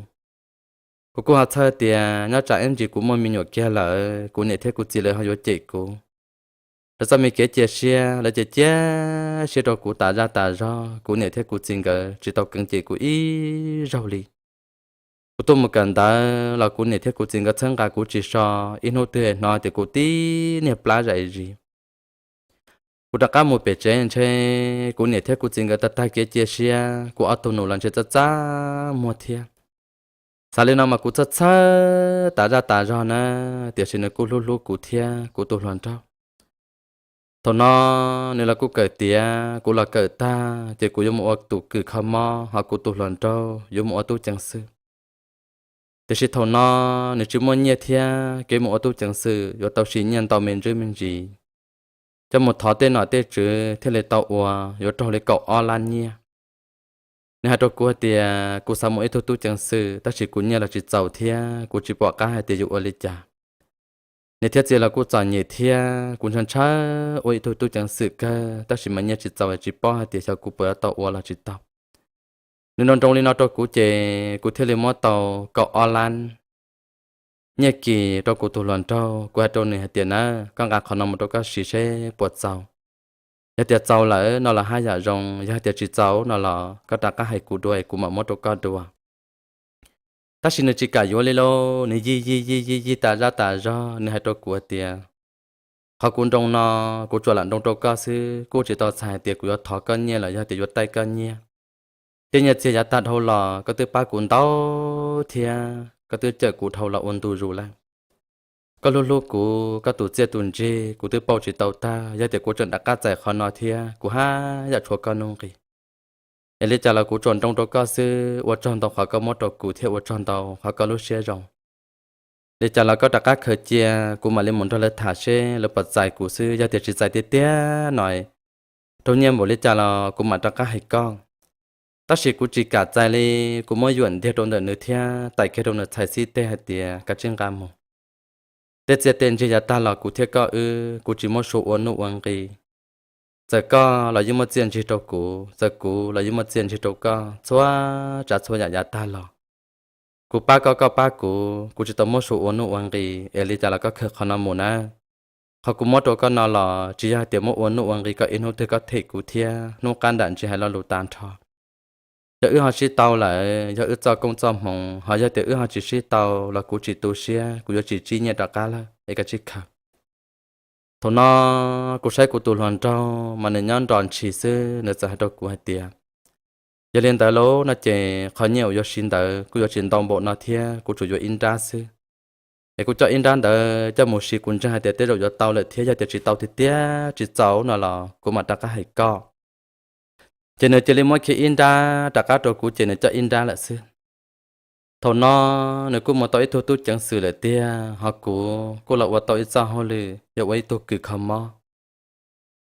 Kuv kuj ho txhawj tias nyob tsam ib ntsis kuv muaj me nyuam kiag lawm, kuv niam thiab kuv txiv lawv ho yuav cem kuv. Lawv txoj me kev cia siab, lawv cia cia siab rau kuv tas zaj tas zog, kuv niam thiab kuv txiv nkawd tsis tau keev cem kuv ib zaug li. Kuv tuaj mus kawm ntawv los kuv niam thiab kuv txiv nkawd txhawb nqa kuv tsis so, ib hnub twg hnov tias kuv tib niag plab zais zis. Kuv rov qab mus pem tsev ntshe kuv niam thiab kuv txiv nkawd tag tag kev cia siab, kuv ob tug nus los ntshe txaj txaj muag thiab. Xav li no mas kuv txhawj txhawj tas zaj tas zog na, tiam sis nws kuj hlub hlub kuv thiab kuv tus hluas nraug. Thaum no nws los kuj kawm tiav, kuv los kawm tag ces kuv yuav mus ua tus kws kho mob, ho kuv tus hluas nraug yuav mus ua tub ceev xwm. Tiam sis thaum no nws tsis muaj nyiaj thiab, kev mus ua tub ceev xwm yuav tau siv nyiaj ntau me ntsis me ntsis, coj mus thov tej nom tej tswv thiaj li tau ua, yuav raug li kaum ob lab nyiaj. Nws hais rau kuv hais tias kuv xav mus ib tug tub ceev xwm tab sis kuv nyiaj los tsis txaus thiab kuv tsis pom qab hais tias yuav ua li cas. Niam thiab txiv los kuj txom nyem thiab, kuv ntshaw ntshaw ua ib tug tub ceev xwm kawg tab sis mas nyiaj tsis txaus, tsis paub hais tias xyov kuv puas yuav tau ua los tsis tau. Nws nroo nroo li no rau kuv ces kuv thiaj li muab tau kaum ob lab nyiaj kis rau kuv tus hluas nraug. Kuv hais rau nws hais tias, Na, koj nqa qhov no mus rau koj siv seb puas txaus. Yog tias txaus lawm no los haj yam zoo, yog hais tias tsis txaus no los koj rov qab hais kuv dua es kuv mam muab rau koj dua. Tab sis nws tsis kam yuav li lauj, nws yig yig yig yig yig tas zaj tas zog, nws hais rau kuv hais tias, Qhov kuv nroo no, kuv tsuas lam nroo rau koj xwb, kuj tsis tau txhais hais tias kuv yuav thov koj nyiaj los yog tias yuav taij koj nyiaj. Tej nyiaj txiag yav tag dhau los koj twb pab kuv ntau thiab, koj twb cawm kuv dhau los ua ntu zus lawm. Koj hlub hlub kuv, koj tus txiaj tus ntsig kuv twb pauj tsis tau tag, yog tias kuv tseem rov qab txais qhov no thiab kuv haj yam tshuav koj nuj nqis. Es li cas los kuv tsuas nroo rau koj xwb, ua tsaug ntau qhov koj muab rau kuv thiab ua tsaug ntau qhov koj lub siab zoo. Li cas los koj rov qab khaws cia, kuv mam li mus nrog lawv tham seb lawv puas txais kuv xwb, yog tias tsis txais tiag tiag no, raug nyiaj npaum li cas los kuv mam rov qab hais koj. Tab sis kuv tsis kam txais li, kuv muab yuam ntiag rau ntawm nws thiab tais kiag rau nws txhais xib teg hais tias, kav tsij nqa mus. Tej txiaj tej ntsig yav tag los kuv thiab koj wb, kuv tsis muab sua ua nuj ua nqi. Txawm koj los yeej muaj txiaj ntsig rau kuv, txawm kuv los yeej muaj txiaj ntsig rau koj, txhua tsav txhua yam yav tag los kuv pab koj, koj pab kuv, kuv tsis tau muab sua ua nuj ua nqi, es li cas los koj khaws qhov no mus na. Qhov kuv muab rau koj no los tsis yog hais tias muab ua nuj ua nqi kom ib hnub twg koj them kuv thiab hnub qab nram ntsis hais lo lus tag nrho. Yog wb ho sib tau lawm, yog wb txoj koob txoj hmoov, ho yog tias wb ho tsis sib tau los kuv tsis tu siab, kuv yuav tsis tsib nyiaj rov qab lawm, es koj tsij khaws. Thaum no kuv saib kuv tus hluas nraug mas nws nyob nrog ntshis xwb, nws txawm hais rau kuv hais tias, yog li ntawd lauj no ces qhov nyiaj uas yuav siv ntawd kuj yuav tsis ntau npaum no thiab, kuv tsuas yuav ib nrab xwb. Es kuv coj ib nrab ntawd coj mus siv, kuv ntseeg hais tias tej zaum yuav tau lawm thiab, yog tias tsis tau tiag tiag tsis txaus no los kuv mam rov qab hais koj. Ces nws cia li muab kiag ib nrab rov qab rau kuv, ces nws coj ib nrab lawm xwb. Thaum no nws kuj mus tau ib tug tub ceev xwm lawm tiag, ho kuv kuj los ua tau ib txoj hauj lwm yog ua ib tug kws kho mob.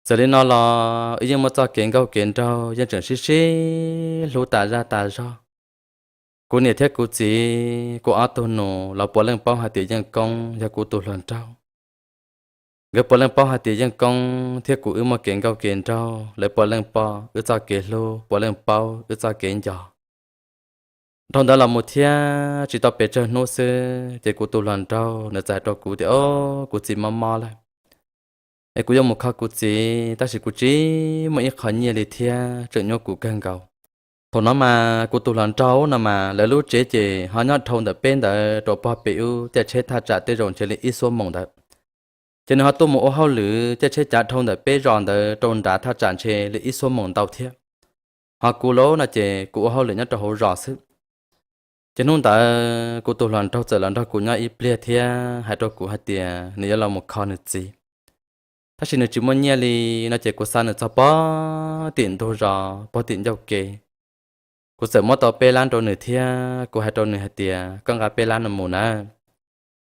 Txawm li no los wb yeej muaj txoj kev nkauj kev nraug, yeej tseem sib sib hlub tas zaj tas zog. Kuv niam thiab kuv txiv, kuv ob tug nus los puav leej paub hais tias Yeej Koob yog kuv tus hluas nraug. Nkawd puav leej paub hais tias Yeej Koob thiab kuv wb muaj kev nkauj kev nraug, lawv puav leej paub wb txoj kev hlub, puav leej paub wb txoj kev nco. Dhau ntawd los mus thiab tsis tau pes tsawg hnub xwb, ces kuv tus hluas nraug nws txawm hais rau kuv tias, o, kuv txiv mob mob lawm, es kuv yuav mus kho kuv txiv, tab sis kuv tsis muaj ib qho nyiaj li thiab, tseem nyuaj kuv kawg nkaus. Thaum no mas kuv tus hluas nraug no mas lawv lub tsev ces ho nyob dhau ntawm peb ntawd rau pog pem ub, caij tsheb thaj tsam tej zaum ntshe li ib xuab moos ntawd. Ces nws ho tuaj mus ua hauj lwm caij tsheb cav dhau ntawm peb zos ntawd rau nrad thaj tsam ntshe li ib xuab moos ntau thiab. Ho kuv lauj no ces kuv ua hauj lwm nyob rau hauv zos xwb. Ces hnub ntawd kuv tus hluas nraug txawm los nrog kuv nyob ib pliag thiab hais rau kuv hais tias nws yuav los mus kho nws txiv, tab sis nws tsis muaj nyiaj li no ces kuv xa nws txog pog tim ntug zos pog tim ncauj ke. Kuv txawm muab tau peb lab rau nws thiab kuv hais rau nws hais tias, koj nqa peb lab no mus na,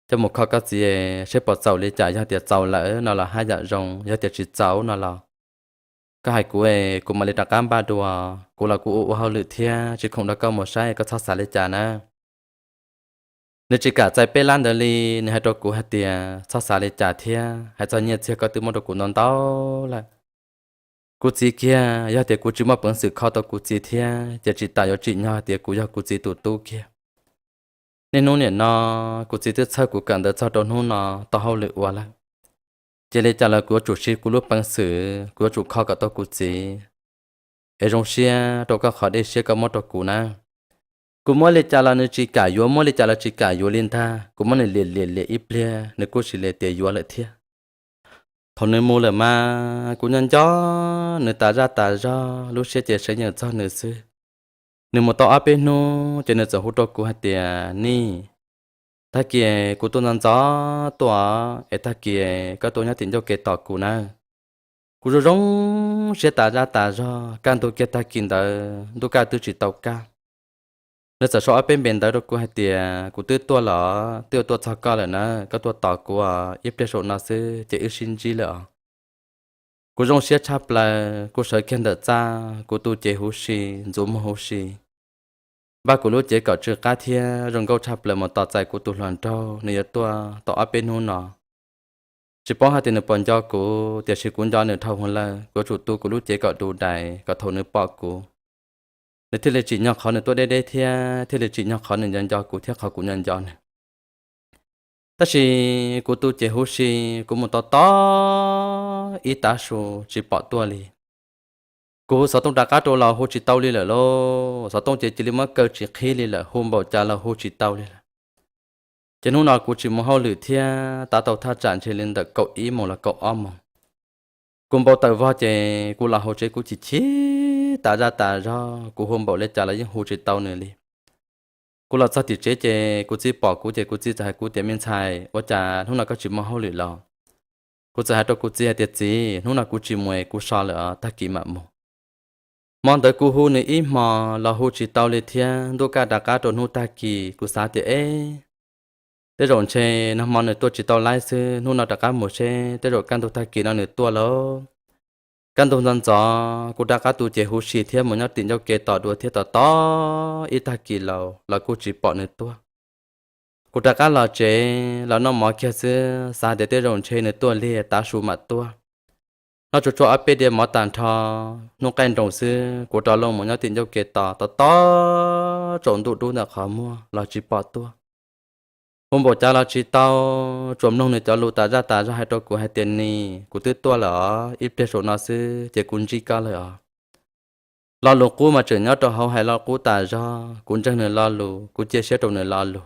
coj mus kho koj txiv seb puas txaus li cas, yog tias txaus lawm no los haj yam zoo, yog tias tsis txaus no los koj hais kuv es kuv mam li rov qab npaj dua. Kuv los kuv ua ua hauj lwm thiab tsis khoom nrog koj mus saib, koj txhob xav li cas na. Nws tsis kam txais peb lab ntawd li, nws hais rau kuv hais tias, txhob xav li cas thiab, hais txog nyiaj txiag koj twb muab rau kuv ntau ntau lawm. Kuv txiv kiag, yog tias kuv tsis muaj peev xwm kho tau kuv txiv thiab ces tsis tas yuav tsim nyog tias kuv yog kuv txiv tus tub kiag. Niaj hnub nim no kuv txiv twb txhawj kuv kawm ntawv txog rau hnub no tau hauj lwm ua lawm, ces li cas los kuv yuav tsum siv kuv lub peev xwm, kuv yuav tsum kho kom tau kuv txiv, es zoo siab rau koj qhov dej siab koj muab rau kuv na. Kuv muab li cas los nws tsis kam yuav, muab li cas los tsis kam yuav li ntag. Kuv muab nws liam liam liam ib pliag nws kuj sim li tias yuav lawm thiab. Thaum nws mus lawm mas kuv nyob nco nws tas zaj tas zog, lub siab ces seev yeem txog nws xwb. Nws mus tau ob peb hnub ces nws txawm hu rau kuv hais tias, Nij, tag kis kuv tuaj ntxov ntxov tuaj es tag kis koj tuaj nyob tim ncauj kev tos kuv na. Kuv zoo zoo siab tas zaj tas zog, kaj ntug kiag tag kis ntawd ntuj kaj twb tsis tau kaj. Nws txawm sau ob peb npe ntawv rau kuv hais tias, kuv twb tuaj los twb yuav tuaj txog koj lawm na, koj tuaj tos kuv os, ib pliag saum no xwb ces wb sib ntsib lawm os. Kuv zoo siab tshaj plaws, kuv sawv kiag ntawm txaj, kuv tu cev huv si, ntxuav muag huv si, npaj kuv lub cev kom tsw qab thiab zoo nkauj tshaj plaws mus tos txais kuv tus hluas nraug, nws yuav tuaj tau ob peb hnub no. Tsis paub hais tias nws puas nco kuv, tiam sis kuv nco nws dhau hwv lawm, kuv yuav tsum tu kuv lub cev kom du dais kom thaum nws pom kuv, nws thiaj li tsim nyog qhov nws tuaj deb deb thiab thiaj li tsim nyog qhov nws nco nco kuv thiab qhov kuv nco nco nws. Tab sis kuv tu cev huv si, kuv mus tos tos ib tav su tsis pom tuaj li. Kuv hu xov tooj rov qab rau los hu tsis tau li lawm lauj, xov tooj ces cia li muab kaw tsis qhib li lawm, hu npaum cas los hu tsis tau li lawm. Ces hnub no kuv tsis mus hauj lwm thiab, tav tau thaj tsam ntshe li ntawm kaum ib moos los kaum ob moos. Kuv npau taws vog ces kuv los hauv tsev kuv chim chim tas zaj tas zog, kuv hu npaum li cas los yeej hu tsis tau nws li. Kuv los txog tim tsev ces kuv txiv pom kuv ces kuv txiv txawm hais kuv tias, me ntxhais, ua cas hnub no koj tsis mus hauj lwm los? Kuv txawm hais rau kuv txiv hais tias, txiv, hnub no kuv tsis mus es kuv so lawm os, tag kis mam mus. Hmo ntawd kuv hu nws ib hmo los hu tsis tau li thiab, ntuj kaj rov qab rau hnub tag kis kuv xav tias, eb, Tej zaum ntshe nag hmo nws tuaj tsis tau laib xwb, hnub no rov qab mus seb tej zaum kaj ntug tag kis no nws tuaj lauj. Kaj ntug ntxov ntxov kuv rov qab tu cev huv si thiab mus nyob tim ncauj ke tos dua thiab tos tos ib tag kis laus los kuj tsis pom nws tuaj. Kuv rov qab los tsev los noj mov kiag xwb, xav tias tej zaum ntshe nws tuaj liag tav su mam tuaj. Noj tsuag tsuag ob peb diav mov tag nrho, hnub qaij nroos xwb kuv rov loo mus nyob tim ncauj ke tos tos tos tsaus ntuj dub ntawm qhov muag los tsis pom tuaj. Hu npaum cas los tsis tau, tsuas mloog nws cov lus tas zaj tas zog hais rau kuv hais tias, Nis, kuv twb tuaj lawm os, ib pliag saum no xwb ces kuv ntsib koj lawm os. Lo lus qub mas tseem nyob rau hauv hais lo qub tas zog, kuv ntseeg nws lo lus, kuv cia siab rau nws lo lus.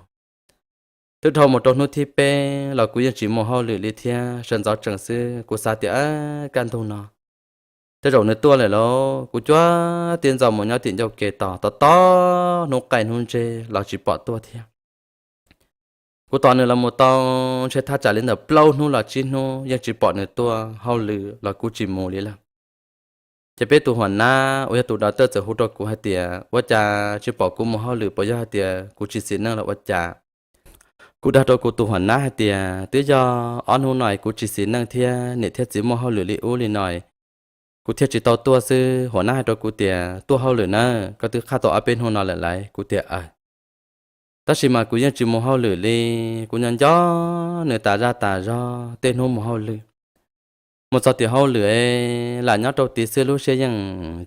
Twb dhau mus rau hnub thib peb los kuv yeej tsis mus hauj lwm li thiab, sawv ntxov tsees xwb kuv xav tias kaj ntug no tej zaum nws tuaj lawm lauj. Kuv cuab tib ntxo mus nyob tim ncauj ke tos tos tos hnub qaij hnub ntseg los tsis pom tuaj thiab. Kuv tos nws los mus tau ntshe thaj tsam li ntawm plaub hnub los tsib hnub yeej tsis pom nws tuaj, hauj lwm los kuj tsis mus li lawm. Ces peb tus huam nab uas yog tus dov tawj txawm hu rau kuv hais tias, Ua cas tsis pom kuv mus hauj lwm, puas yog hais tias kuv tsis xis neej los ua cas? Kuv dag rau kuv tus huam nab hais tias, Twb yog ob hnub no kuv tsis xis neej thiab niam thiab txiv muaj hauj lwm li ub li no, kuv thiaj tsis tau tuaj xwb. Huam nab hais rau kuv tias, Tuaj hauj lwm na, koj twb qhaj tau ob peb hnub no lawm lauj. Kuv tias, Aws. Tab sis mas kuv yeej tsis mus hauj lwm li, kuv nyob nco nws tas zaj tas zog tej hnub mus hauj lwm. Mus txog tim hauj lwm es lam nyob rau tid xwb lub siab yeej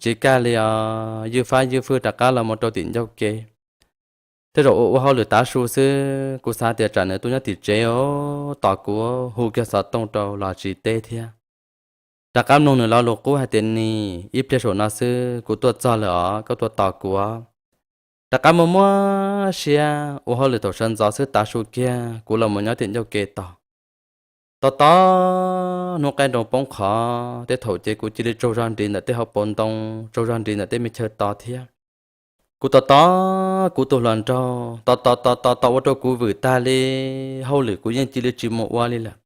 tsis kaj li os, ywj fab ywj fwj rov qab los mus rau tim ncauj ke. Tej zaum ua ua hauj lwm tav su xwb, kuv xav tias tsam nws tuaj nyob tim tsev os, tos kuv hu kiag xov tooj rau los tsis teb thiab. Rov qab mloog nws lo lus qub hais tias, Nis, ib pliag saum no xwb kuv tuaj txog lawm os, koj tuaj tos kuv. Rov qab muaj muab siab ua hauj lwm thaum sawv ntxov xwb tav su kiag kuv los mus nyob tim ncauj ke tos. Tos tos hnub qaij nroos poob qho, tej thaum ces kuv cia li tsaug zog nris ntawm tej hauv paus ntoo, tsaug zog nris ntawm tej me chaw tos thiab. Kuv tos tos kuv tus hluas nraug, tos tos tos tos tos ua rau kuv vwm tag li, hauj lwm kuv yeej cia li tsis mus ua li lawm.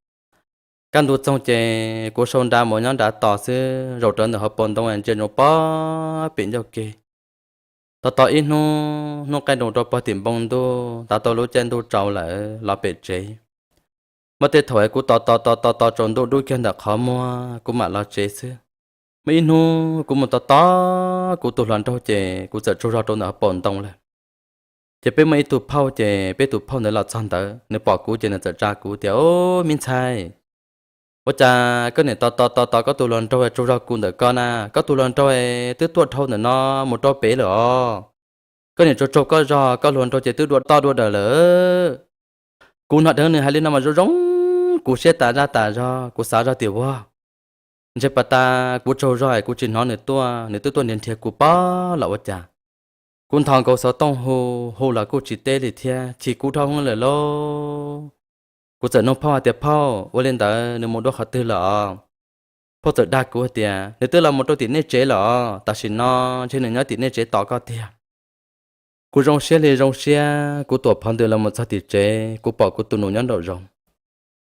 Kaj ntug txoog ces kuv sau nra mus nyob nrad tos xwb, zaum rawv ntawm hauv paus ntoo ntsia ntsoov pog pem ncauj ke. Tos tos ib hnub, hnub qaij nroos rau pog tim npoo ntuj, tav tau lub caij ntuj tsaus lawm los pem tsev. Muaj tej thaum kuv tos tos tos tos tos tsaus ntuj dub kiag ntawm qhov muag kuv mam los tsev xwb. Muaj ib hnub kuv mus tos tos kuv tus hluas nraug ces kuv txawm tsaug zog rau ntawm hauv paus ntoo lawm. Ces peb muaj ib tug phauj ces peb tus phauj ntawd los txog ntawd nws pom kuv ces nws txawm tsa kuv tias, Au, me ntxhais, ua cas koj niam tos tos tos tos koj tus hluas nraug tsaug zog kuv ntawm koj na? Koj tus hluas nraug twb tuaj dhau ntawm no mus rau pem lawm os. Koj niam tsaug tsaug koj zog, koj hluas nraug ces twb dua toj dua dawm lawm. Kuv hnov dheev nws hais li no mas zoo zoo kuv siab tas zaj tas zog, kuv xav zog tias, Ua, ntshe pas tas kuv tsaug zog es kuv tsis hnov nws tuaj, nws twb tuaj nrhiav nrhiav kuv pob los ua cas? Kuv nthos nkaus xov tooj hu, hu los kuj tsis teb li thiab, chim kuv dhau heev lawm lauj. Kuv txawm nug phauj hais tias, Phauj, ua li ntawd nws mus dua qhov twg lawm os? Phauj txawm dag kuv hais tias, Nws twb los mus rau tim nej tsev lawm os, tam sim no ntshe nws nyob tim nej tsev tos koj tiag. Kuv zoo siab li zoo siab, kuv tuam phov ntws los mus txog tim tsev, kuv pom kuv tus nus nyob nraum zoov.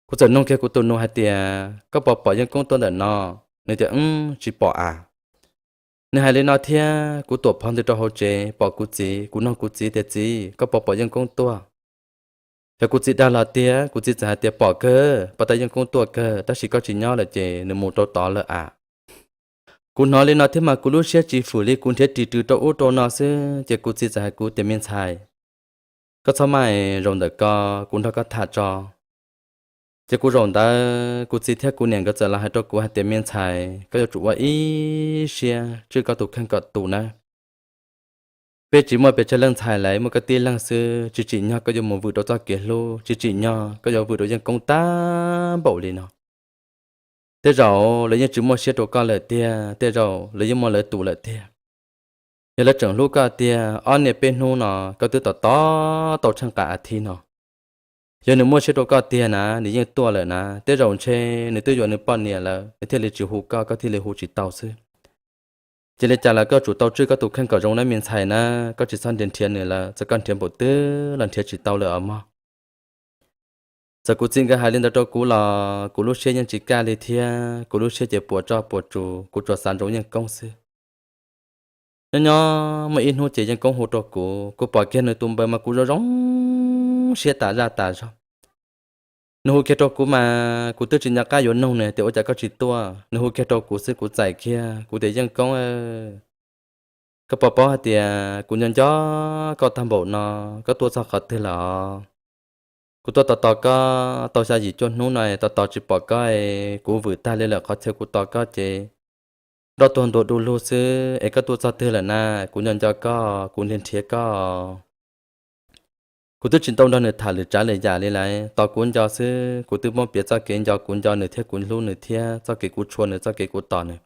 Kuv txawm nug kiag kuv tus nus hais tias, Koj puas pom Yeej Koob tuaj ntawm no? Nws tias, Wb, tsis pom as. Nws hais li no thiab, kuv tuam phov ntws rau hauv tsev pom kuv txiv, kuv nug kuv txiv tias, Txiv, koj puas pom Yeej Koob tuaj? Yog kuv txiv dag los tiag, kuv txiv txawm hais tias, Pom kawg, pas tas Yeej Koob tuaj kawg, tab sis koj tsis nyob lawm ces nws mus rau tod lawm as. Kuv hnov li no thiab mas kuv lub siab tsis fwm li, kuv nrhiav ris rws rau ub rau no xwb, ces kuv txiv txawm hais kuv tias, Me ntxhais, koj txhob maj, zaum ntawm ko kuv nrog koj tham tso. Ces kuv zaum ntawd kuv txiv thiab kuv niam nkawd txawm los hais rau kuv hais tias, Me ntxhais, koj yuav tsum ua ib siab tswj koj tus kheej kom tus nawb. Peb tsis muaj pes tsawg leej ntxhais lawm, muaj koj tib leeg xwb, tsis tsim nyog koj yuav mus vwm rau txoj kev hlub, tsis tsim nyog koj yuav vwm rau Yeej Koob tag npaum li no. Tej zaum lawv yeej tsis muaj siab rau koj lawm tiag, tej zaum lawv yeej muaj lawv tus lawm tiag. Yog lawv tseem hlub koj tiag, ob niaj peb hnub no koj twb tos tos tau tsheej qab as thiv no. Yog nws muaj siab rau koj tiag na, nws yeej tuaj lawm na, tej zaum ntshe nws twb yuav nws poj niam lawm, nws thiaj li tsis hu koj, koj thiaj li hu tsis tau xwb. Cia li cas los koj tsum tau tswj koj tus kheej kom zoo nawb me ntxhais na, koj tsis txhob nrhiav nrhiav nws lawm, txawm koj nrhiav npaum twg los nrhiav tsis tau lawm os mog. Txawm kuv txiv nkawd hais li ntawd rau kuv los kuv lub siab yeej tsis kaj li thiab, kuv lub siab ces puas tso puas tsus, kuv tsuas xav ntsoov Yeej Koob xwb. Nyob nyob muaj ib hnub ces Yeej Koob hu rau kuv, kuv pom kiag nws tus npawb mas kuv zoo zoo siab tas zaj tas zog. Nws hu kiag rau kuv mas kuv twb tsis nco qab yuav nug nws tias ua cas koj tsis tuaj. Nws hu kiag rau kuv xwb kuv txais kiag, kuv tias Yeej Koob, koj puas paub hais tias kuv nco nco koj tag npaum no, koj tuaj txog qhov twg lawm os? Kuv tuaj tos tos koj tau xya yim cuaj hnub no tos tos tsis pom koj, kuv vwm tag li lawm qhov chaw kuv tos koj ces nroj tuag ntua du lug xwb es koj tuaj txog twg lawm na? Kuv nco nco koj, kuv nrhiav nrhiav koj. Kuv twb tsis tau nrog nws tham lwm tsav lwm yam li lawm, tos kuv nco xwb kuv twb muab piav txoj kev nco kuv nco nws thiab kuv hlub nws thiab txoj kev kuv tshua nws txoj kev kuv tos nws.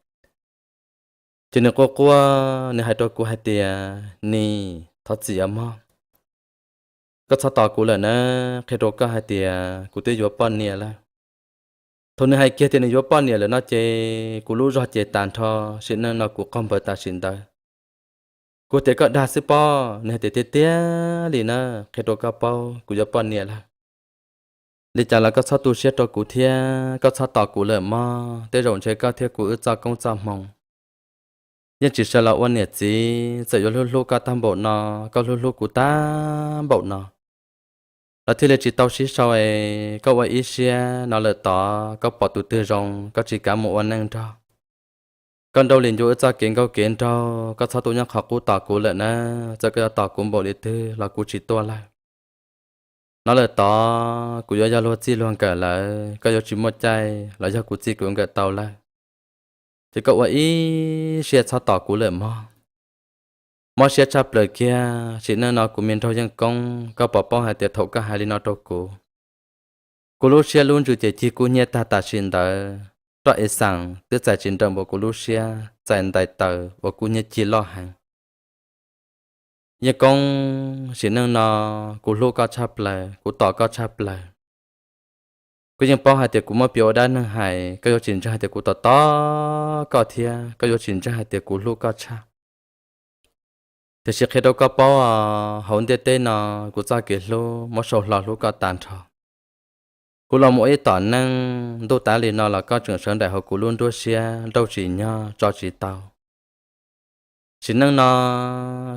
Ces nws quaj quaj nws hais rau kuv hais tias, Nis, thov txim os mog, koj txhob tos kuv lawm na, qhia rau koj hais tias kuv twb yuav poj niam lawm. Thaum nws hais kiag tias nws yuav poj niam lawm no ces kuv lub zog ces tas nrho, sim neej no kuv qaug npawg tam sim ntawd. Kuv tias koj dag xwb pob, nws hais tias tiag tiag li na, qhia rau koj paub kuv yuav poj niam lawm. Li cas los koj txhob tu siab rau kuv thiab koj txhob tos kuv lawm mog, tej zaum ntshe koj thiab kuv wb txoj koob txoj hmoo yeej tsis sawv los ua niam txiv, txawm yuav hlub hlub koj tag npaum no, koj hlub hlub kuv tag npaum no los thiaj li tsis tau sib sau es koj ua ib siab no lawm tod koj pom tus twg zoo koj tsis kav mus ua neej nrog. Koj nrauj li ncu wb txoj kev nkauj kev nraug, koj txhob tu nyob qhov qub tos kuv lawm na, txawm koj yuav tos kuv npaum li twg los kuv tsis tuaj lawm. No lawm tod kuv yuav yog luag txij luag nkawm lawm, koj yuav tsis muaj caij los yog kuv txij kuv nkawm tau lawm. Ces koj ua ib siab txhob tos kuv lawm mog. Mob siab tshaj plaws kiag, sim neej no kuv me nraug Yeej Koob, koj puas paub hais tias thaum koj hais li no rau kuv, kuv lub siab lub ntsws ces cig kub hnyiab tag tam sim ntawd, roj ev xeem twb txais tsis nrawm npaum kuv lub siab, txais ntais taws uas kub hnyiab cig loj heev. Yeej Koob, sim neej no kuv hlub koj tshaj plaws, kuv tos koj tshaj plaws. Koj yeej paub hais tias kuv muab piav ua dab neeg hais, koj yuav tsis ntseeg hais tias kuv tos tos koj thiab koj yuav tsis ntseeg hais tias kuv hlub koj tshaj. Tiam sis qhia rau koj paub os, hauv ntiaj teb no kuv txoj kev hlub muab sau hlo hlub koj tag nrho. Kuv los mus ib tom neej ntuj tav li no los koj tseem sawv nraim hauv kuv lub nruab siab nrauj tsis nyog tso tsis tau. Sim neej no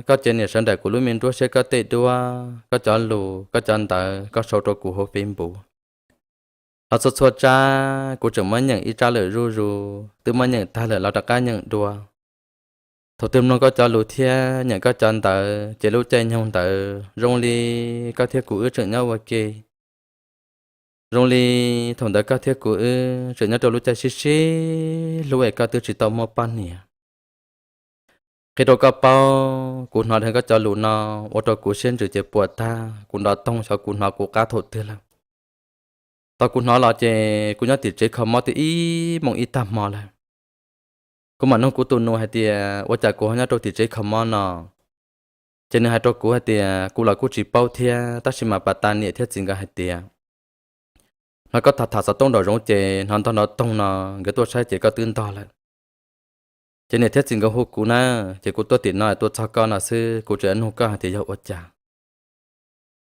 koj ces niam sawv nraim kuv lub me nruab siab koj tej duab, koj cov lus, koj cov ntawv koj sau rau kuv hauv Facebook. Los txhua txhua tsab kuv tseem muab nyeem ib tsab lawm zuj zus, twb muab nyeem tag lawm los rov qab nyeem dua. Thaum twg mloog koj cov lus thiab nyeem koj cov ntawv ces lub caij nyoog ntawd zoo li koj thiab kuv wb tseem nyob ua ke. Zoo li thaum ntawd koj thiab kuv wb tseem nyob rau lub caij sib sib hlub es koj twb tsis tau muaj poj niam. Qhia rau koj paub, kuv hnov dheev koj cov lus no ua rau kuv siab ntsws ces puas tag, kuv nrov toog xyov kuv hnov kuv qab thaum twg lawm. Thaum kuv hnov los ces kuv nyob tim tsev kho mob twb ib moos ib tag hmo lawm. Kuv mam nug kuv tus nus hais tias ua cas kuv ho nyob rau tim tsev kho mob no. Ces nws hais rau kuv hais tias kuv los kuj tsis paub thiab, tab sis mas pas tas niam thiab txiv nkawd hais tias hnov koj tham tham xov tooj nraum zoov ces hnov ntog nrov toog no, nkawd tuaj saib ces koj twb ntog lawm. Ces niam thiab txiv nkawd hu kuv na, ces kuv tuaj tim no tuaj txog koj no xwb, kuv tseem nug koj hais tias yog ua cas.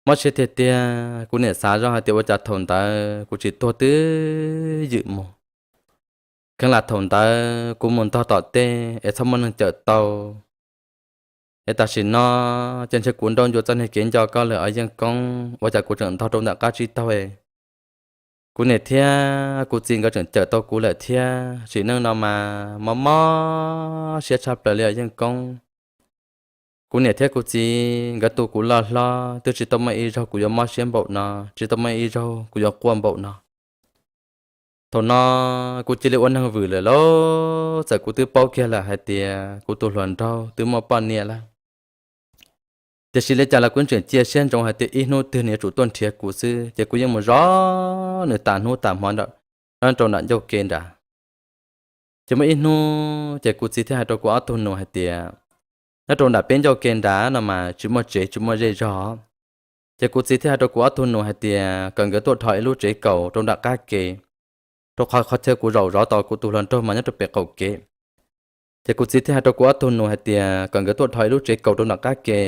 Mob siab tiag tiag, kuv niam xav zoj hais tias ua cas thaum ntawd kuv tsis tuag twb ywm mus. Kheev lam thaum ntawd kuv mus ntog tom tej es txhob muaj neeg cawm tau. Es tam sim no ces ntshe kuv nrauj ncua txoj niag kev nco koj lawm os Yeej Koob, ua cas kuv tseem ntog rau ntawm qab tsib taug. Kuv niam thiab kuv txiv nkawd tseem cawm tau kuv lawm thiab, sim neej no mas mob mob siab tshaj plaws li os Yeej Koob. Kuv niam thiab kuv txiv nkawd tu kuv loj hlob, twb tsis tau muaj ib zaug kuv yuav mob siab npaum no, tsis tau muaj ib zaug kuv yuav quaj npaum no. Thaum no kuv cia li ua neeg vwm lawm lauj, txawm kuv twb paub kiag lawm hais tias kuv tus hluas nraug twb muaj poj niam lawm, tiam sis li cas los kuv tseem cia siab ntsoov hais tias ib hnub twg nws yuav tsum tuaj nrhiav kuv xwb, ces kuv yeej mus zov nws tas hnub tas hmo nyob rau nram ncauj ke nrad. Ces muaj ib hnub ces kuv txiv thiaj hais rau kuv ob tug nus hais tias, nyob rau nram peb ncauj ke nrad no mas tsis muaj tsev tsis muaj zej zog. Ces kuv txiv thiaj hais rau kuv ob tug nus hais tias kom nkawd tuaj dhos ib lub tsev kaus rau nram qab ke, rau qhov qhov chaw kuv zaum zov tos kuv tus hluas nraug mas nyob rau pem qaum kev. Ces kuv txiv thiaj hais rau kuv ob tug nus hais tias kom nkawd tuaj dhos ib lub tsev kaus rau nram qab ke,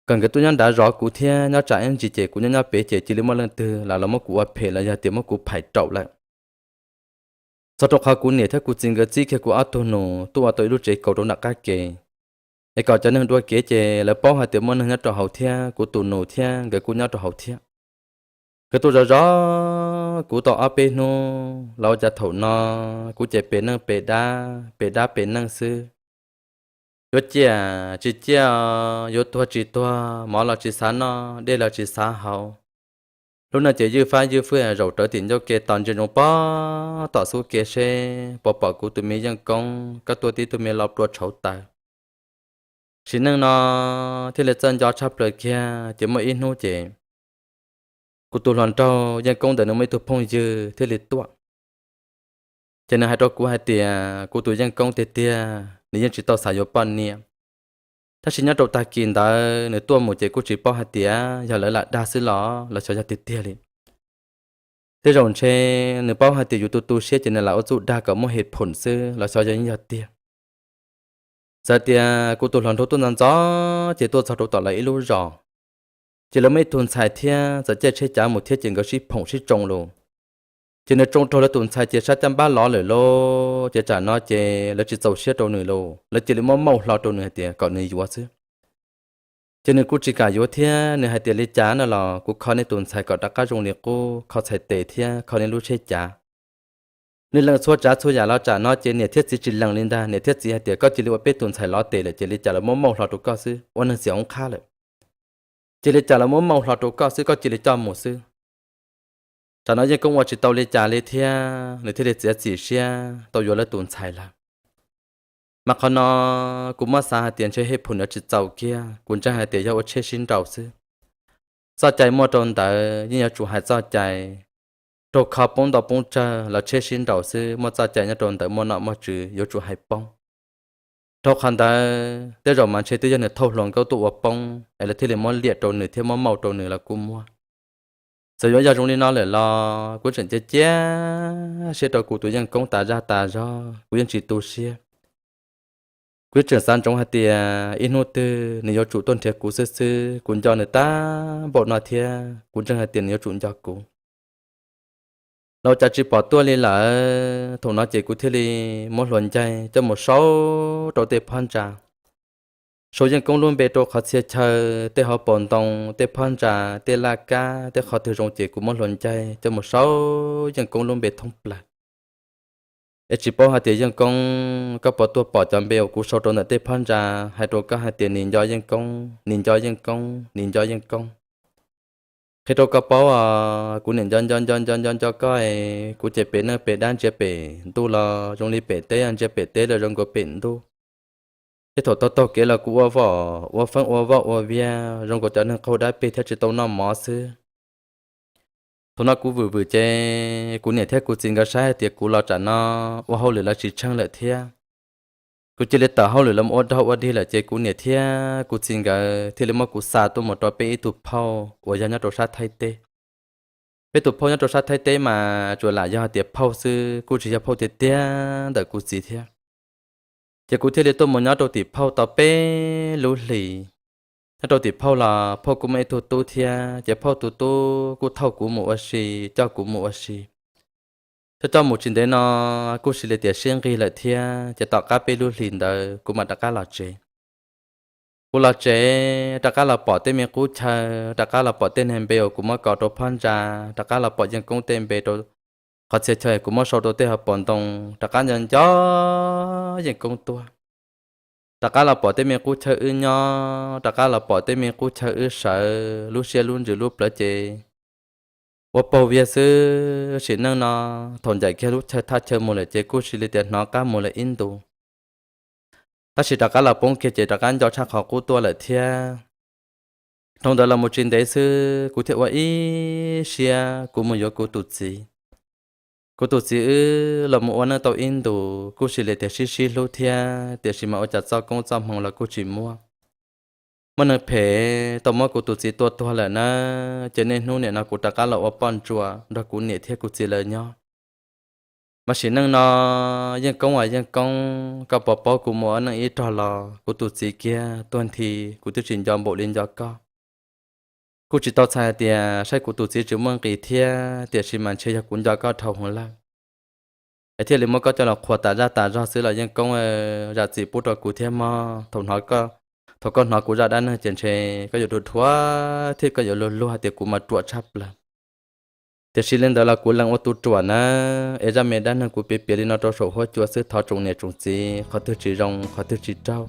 kom nkawd tuaj nyob nrad zov kuv thiab nyob tsam ib ntsis ces kuv nyob nyob pem ces cia li muaj leej twg los los muab kuv ua phem los yog tias muab kuv phais raum lawm. Txog rau qhov kuv niam thiab kuv txiv nkawd txib kiag kuv ob tug nus tuaj ua tau ib lub tsev kaus rau nram qab ke, es kom cov neeg dua kev ces lawv paub hais tias muaj neeg nyob rau hauv thiab kuv tus nus thiab nkawd kuj nyob rau hauv thiab. Nkawd tuaj zov zov kuv tau ob peb hnub los ua cas thaum no kuv ces pem neej pem dab, pem dab pem neej xwb. Yuav ciaj tsis ciaj, yuav tuag tsis tuag, mov los tsis xav noj, dej los tsis xav haus. Lub neej ces ywj fab ywj fwj, zaum rawv tim ncauj ke tos ntsia ntsoov pog tom xub ke seb puas pom kuv tus me Yeej Koob, koj tuaj tib tug me lo plua tshauv taws. Sim neej no thiaj li txawj nco tshaj plaws kiag, ces muaj ib hnub ces kuv tus hluas nraug Yeej Koob ntawd nws muaj ib tug phooj ywg thiaj li tuaj. Ces nws hais rau kuv hais tias kuv tus Yeej Koob tiag tiag nws yeej tsis tau xav yuav poj niam, tab sis nyob rau tag kis ntawd nws tuaj mus ces kuj tsis paub hais tias yog lawv lam dag xwb los los xyov yog tiag tiag li. Tej zaum ntshe nws paub hais tias yus tu tu siab ces nws lam ua txuj dag kom muaj hej phom xwb los xyov yog yeej yog tiag. Txawm tias kuv tus hluas nraug tuaj ntxov ntxov ces tuaj txog rau tom lawv ib lub zos, ces lawv muaj ib tug ntxhais thiab txawm caij tsheb cav mus thiab ces nkawd sib phoom sib tsoo lus. Ces nws tsoo raug lawv tus ntxhais ces sab caj npab lov lawm lauj, ces tsam no ces lawv tsis txaus siab rau nws lauj, lawv cia li muab mauj hlo rau nws hais tias kom nws yuav xwb. Ces nws kuj tsis kam yuav thiab, nws hais tias li cas no los kuv kho nej tus ntxhais kom rov qab zoo li qub, kho txhais tes thiab kho nej lub tsheb cav. Nws lees txhua tsav txhua yam los tsam no ces niam thiab txiv tsis lees li ntag, niam thiab txiv hais tias koj cia li ua peb tus ntxhais lov tes lawm ces li cas los muab mauj hlo rau koj xwb, ua neeg txiv oob qhab lawm. Cia li cas los muab mauj hlo rau koj xwb, koj cia li coj mus xwb. Tsam no Yeej Koob ua tsis tau li cas li thiab, nws thiaj li txiav txim siab tau yuav lawv tus ntxhais lawm. Mas qhov no kuv muab xav hais tias ntshe hej phom nws tsis txaus kiag, kuv ntseeg hais tias yog ua tsheb sib nraus xwb. Txoj cai muaj rau ntawd yeej yuav tsum hais txoj cai, raug kho poob ntau poob tsawg los tsheb sib nraus xwb, muaj txoj cai nyob rau ntawd, muaj nom muaj tswv yuav tsum hais poob. Rau qhov ntawd tej zaum mas ntshe twb yog nws thauj hluas nkauj tuaj ua poob es lawv thiaj li muab liam rau nws thiab muab mauj rau nws los kuj muaj. Txawm yuav yog zoo li no lawm los kuv tseem cia cia siab rau kuv tus Yeej Koob tas zaj tas zog, kuv yeej tsis tu siab. Kuv yeej tseem xav ntsoov hais tias ib hnub twg nws yuav tsum tuaj nrhiav kuv xwb xwb, kuv nco nws tag npaum no thiab kuv ntseeg hais tias nws yuav tsum nco kuv. Los cas tsis pom tuaj li lawm, thaum no ces kuv thiaj li muab hluas ncaig coj mus sau rau tej phab ntsa. Sau Yeej Koob lub npe rau qhov txhia chaw, tej hauv paus ntoo, tej phab ntsa, tej laj kab, tej qhov twg zoo ces kuv muab hluas ncaig coj mus sau Yeej Koob lub npe thoob plaws. Es tsis paub hais tias Yeej Koob koj puas tuaj pom cov npe uas kuv sau rau ntawm tej phab ntsa, hais rau koj hais tias nim nco Yeej Koob, nim nco Yeej Koob, nim nco Yeej Koob. Qhia rau koj paub os, kuv niam nco nco nco nco nco nco koj es kuv ces pem neej pem dab ntsia pem ntuj los zoo li pem teb, ntsia pem teb los zoo nkaus pem ntuj. Tej thaum taug taug kev los kuv ua voj ua feeb ua voj ua viag zoo nkaus cov neeg qaug dab peg thiab tsis tau noj mov xwb. Thaum no kuv vwm vwm ces kuv niam thiab kuv txiv nkawd saib hais tias kuv los tsam no ua hauj lwm lawv tsis tsheej lawm thiab. Kuv cia li tawm hauj lwm los ua dog ua dig lawm ces kuv niam thiab kuv txiv nkawd thiaj li muab kuv xa tuaj mus rau peb ib tug phauj uas yog nyob rau sab Thaib teb. Peb tus phauj nyob rau sab Thaib teb mas tsuas lam yog hais tias phauj xwb, kuj tsis yog phauj tiag tiag ntawm kuv txiv thiab. Ces kuv thiaj li tuaj mus nyob rau tim phauj tau peb lub hlis. Nyob rau tim phauj los phauj kuj muaj ib tug tub thiab, ces phauj tus tub kuj thauj kuv mus ua si, coj kuv mus ua si. Coj coj mus tsis ntev no kuj sis li tias sib nqig lawm thiab, ces tom qab peb lub hlis ntawd kuv mam rov qab los tsev. Kuv los tsev rov qab los pom tej me qub chaw, rov qab los pom tej niag npe uas kuv muab kos rau phab ntsa, rov qab los pom Yeej Koob tej npe rau qhov txhia chaw kuv muab sau rau tej hauv paus ntoo, rov qab nco nco Yeej Koob tuaj. Rov qab los pom tej me qub chaw wb nyob, rov qab los pom tej me qub chaw wb sawv, lub siab lub ntsws lub plawv ces ua paug viag xwb. Sim neej no thaum ncaim kiag lub chaw thaj chaw mus lawm ces kuj sis li tias hnov qab mus lawm ib ntus. Tab sis rov qab los poob kiag ces rov qab nco tshaj qhov qub tuaj lawm thiab. Dhau ntawd los mus tsis ntev xwb kuv thiaj ua ib siab kuv mus yuav kuv tus txiv. Kuv tus txiv wb los mus ua neej tau ib ntus kuj sis li tias sib sib hlub thiab, tiam sis mas ua cas txoj koob txoj hmoo los kuj tsis muaj. Muaj neeg phem tau muab kuv tus txiv tua tuag lawm na, ces niaj hnub nim no kuv rov qab los ua poj ntsuam nrog kuv niam thiab kuv txiv lawv nyob. Mas sim neej no, Yeej Koob as Yeej Koob, koj puas paub kuv mus ua neej ib rog los kuv tus txiv kiag tuag nthi kuv twb tsis nco npaum li nco koj. Kuj tsis tau txhais hais tias saib kuv tus txiv tsis muaj nqis thiab, tiam sis mas ntshe yog kuv nco koj dhau heev lawm es thiaj li muab koj coj los qhuas tas zaj tas zog xwb los Yeej Koob, zam txim pub rau kuv thiab mog. Thaum hnov, thaum koj hnov kuv zaj dab neeg ces ntshe koj yuav dhuav dhuav thiab koj yuav luag luag hais tias kuv mas ruam tshaj plaws. Tiam sis li ntawd los kuv lees ua tus ruam na, es zaj me dab neeg kuv piav piav li no rau saum huab cua xwb, thov tsoom niam tsoom txiv qhov twg tsis zoo qhov twg tsis raug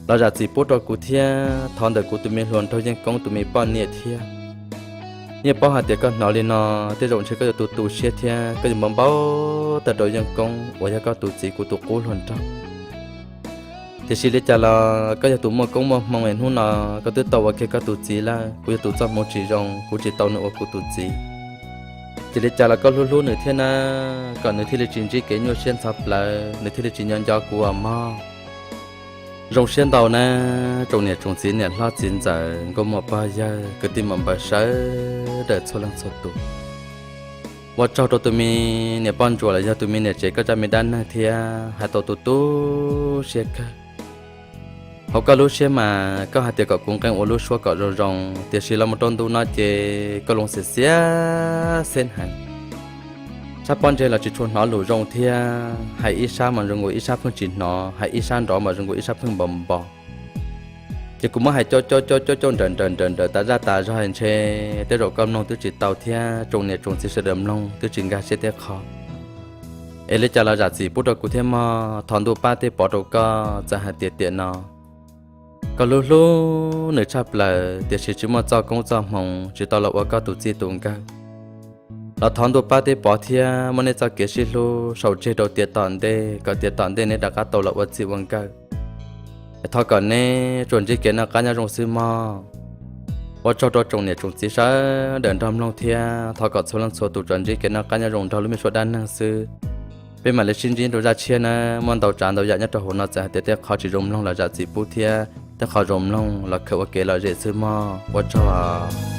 los zam txim pub rau kuv thiab. Thov ntawm kuv tus me hluas nraug Yeej Koob tus me poj niam thiab. Yeej paub hais tias koj hnov li no, tej zaum ntshe koj yuav tu tu siab thiab koj yuav npau npau taws rau Yeej Koob uas yog koj tus txiv, kuv tus qub hluas nraug. Tiam sis li cas los koj yog tus muaj koob muaj hmoo es hnub no koj twb tau ua kiag koj tus txiv lawm. Kuv yog tus txoj hmoov tsis zoo, kuv tsis tau nws ua kuv tus txiv. Ces li cas los koj hlub hlub nws thiab na, kom nws thiaj li tsis ntsib kev nyuaj siab ntxhov plawv, nws thiaj li tsis nco nco kuv os mog. Zoo siab ntau na, tsoom niam tsoom txiv, niam hlob txiv ntxawm, nkauj muam pog yawg, kwv tij muam npawg sawv daws txhua leej txhua tus. Ua tsaug rau tus me niam poj ntsuam los yog tus me niam tsev koj zaj me dab neeg thiab hais tau tu tu siab kawg. Hauv koj lub siab mas koj hais tias kom kuv nqee ua lub suab kom zoo zoo, tiam sis los mus rau ntu no ces koj loo xiav xiav xeb heev. Sab pob ntseg los tsis tshua hnov lus zoo thiab, hais ib sab mas zoo nkaus ib sab pheej tsis hnov, hais ib sab nrov mas zoo nkaus ib sab pheej npos npos. Ces kuv muab hais cauj cauj cauj cauj cauj nrawm nrawm nrawm nrawm tas zaj tas zog ntshe tej zaum koj mloog twb tsis tau thiab tsoom niam tsoom txiv sawv daws mloog twb tsis nkag siab tej qho. Es li cas los zam txim pub rau kuv thiab mog. Thov ntuj pab tej pov rau koj, txawm hais tias tiam no koj hlub hlub nws tshaj plaws tiam sis tsis muaj txoj koob txoj hmoov, tsis tau los ua koj tus txij tus nkawm. Los thov ntuj pab tej pov thiab muab nej txoj kev sib hlub sau tseg rau tiam tom ntej, kom tiam tom ntej neb rov qab tau los ua txij ua nkawm. Thov kom neb tsuas ntsib kev noj qab nyob zoo xwb mog. Ua tsaug rau tsoom niam tsoom txiv sawv daws nrog mloog thiab thov kom txhua leej txhua tus tsuas ntsib kev noj qab nyob zoo nrog lub me suab dab neeg xwb. Peb mam li sib ntsib rau zaj tshiab nawb. Muaj ntau tsav ntau yam nyob rau hauv no, txawm hais tias tej qho tsis zoo mloog los zam txim pub thiab tej qho zoo mloog los khaws ua kev lom zem xwb mog. Ua tsaug.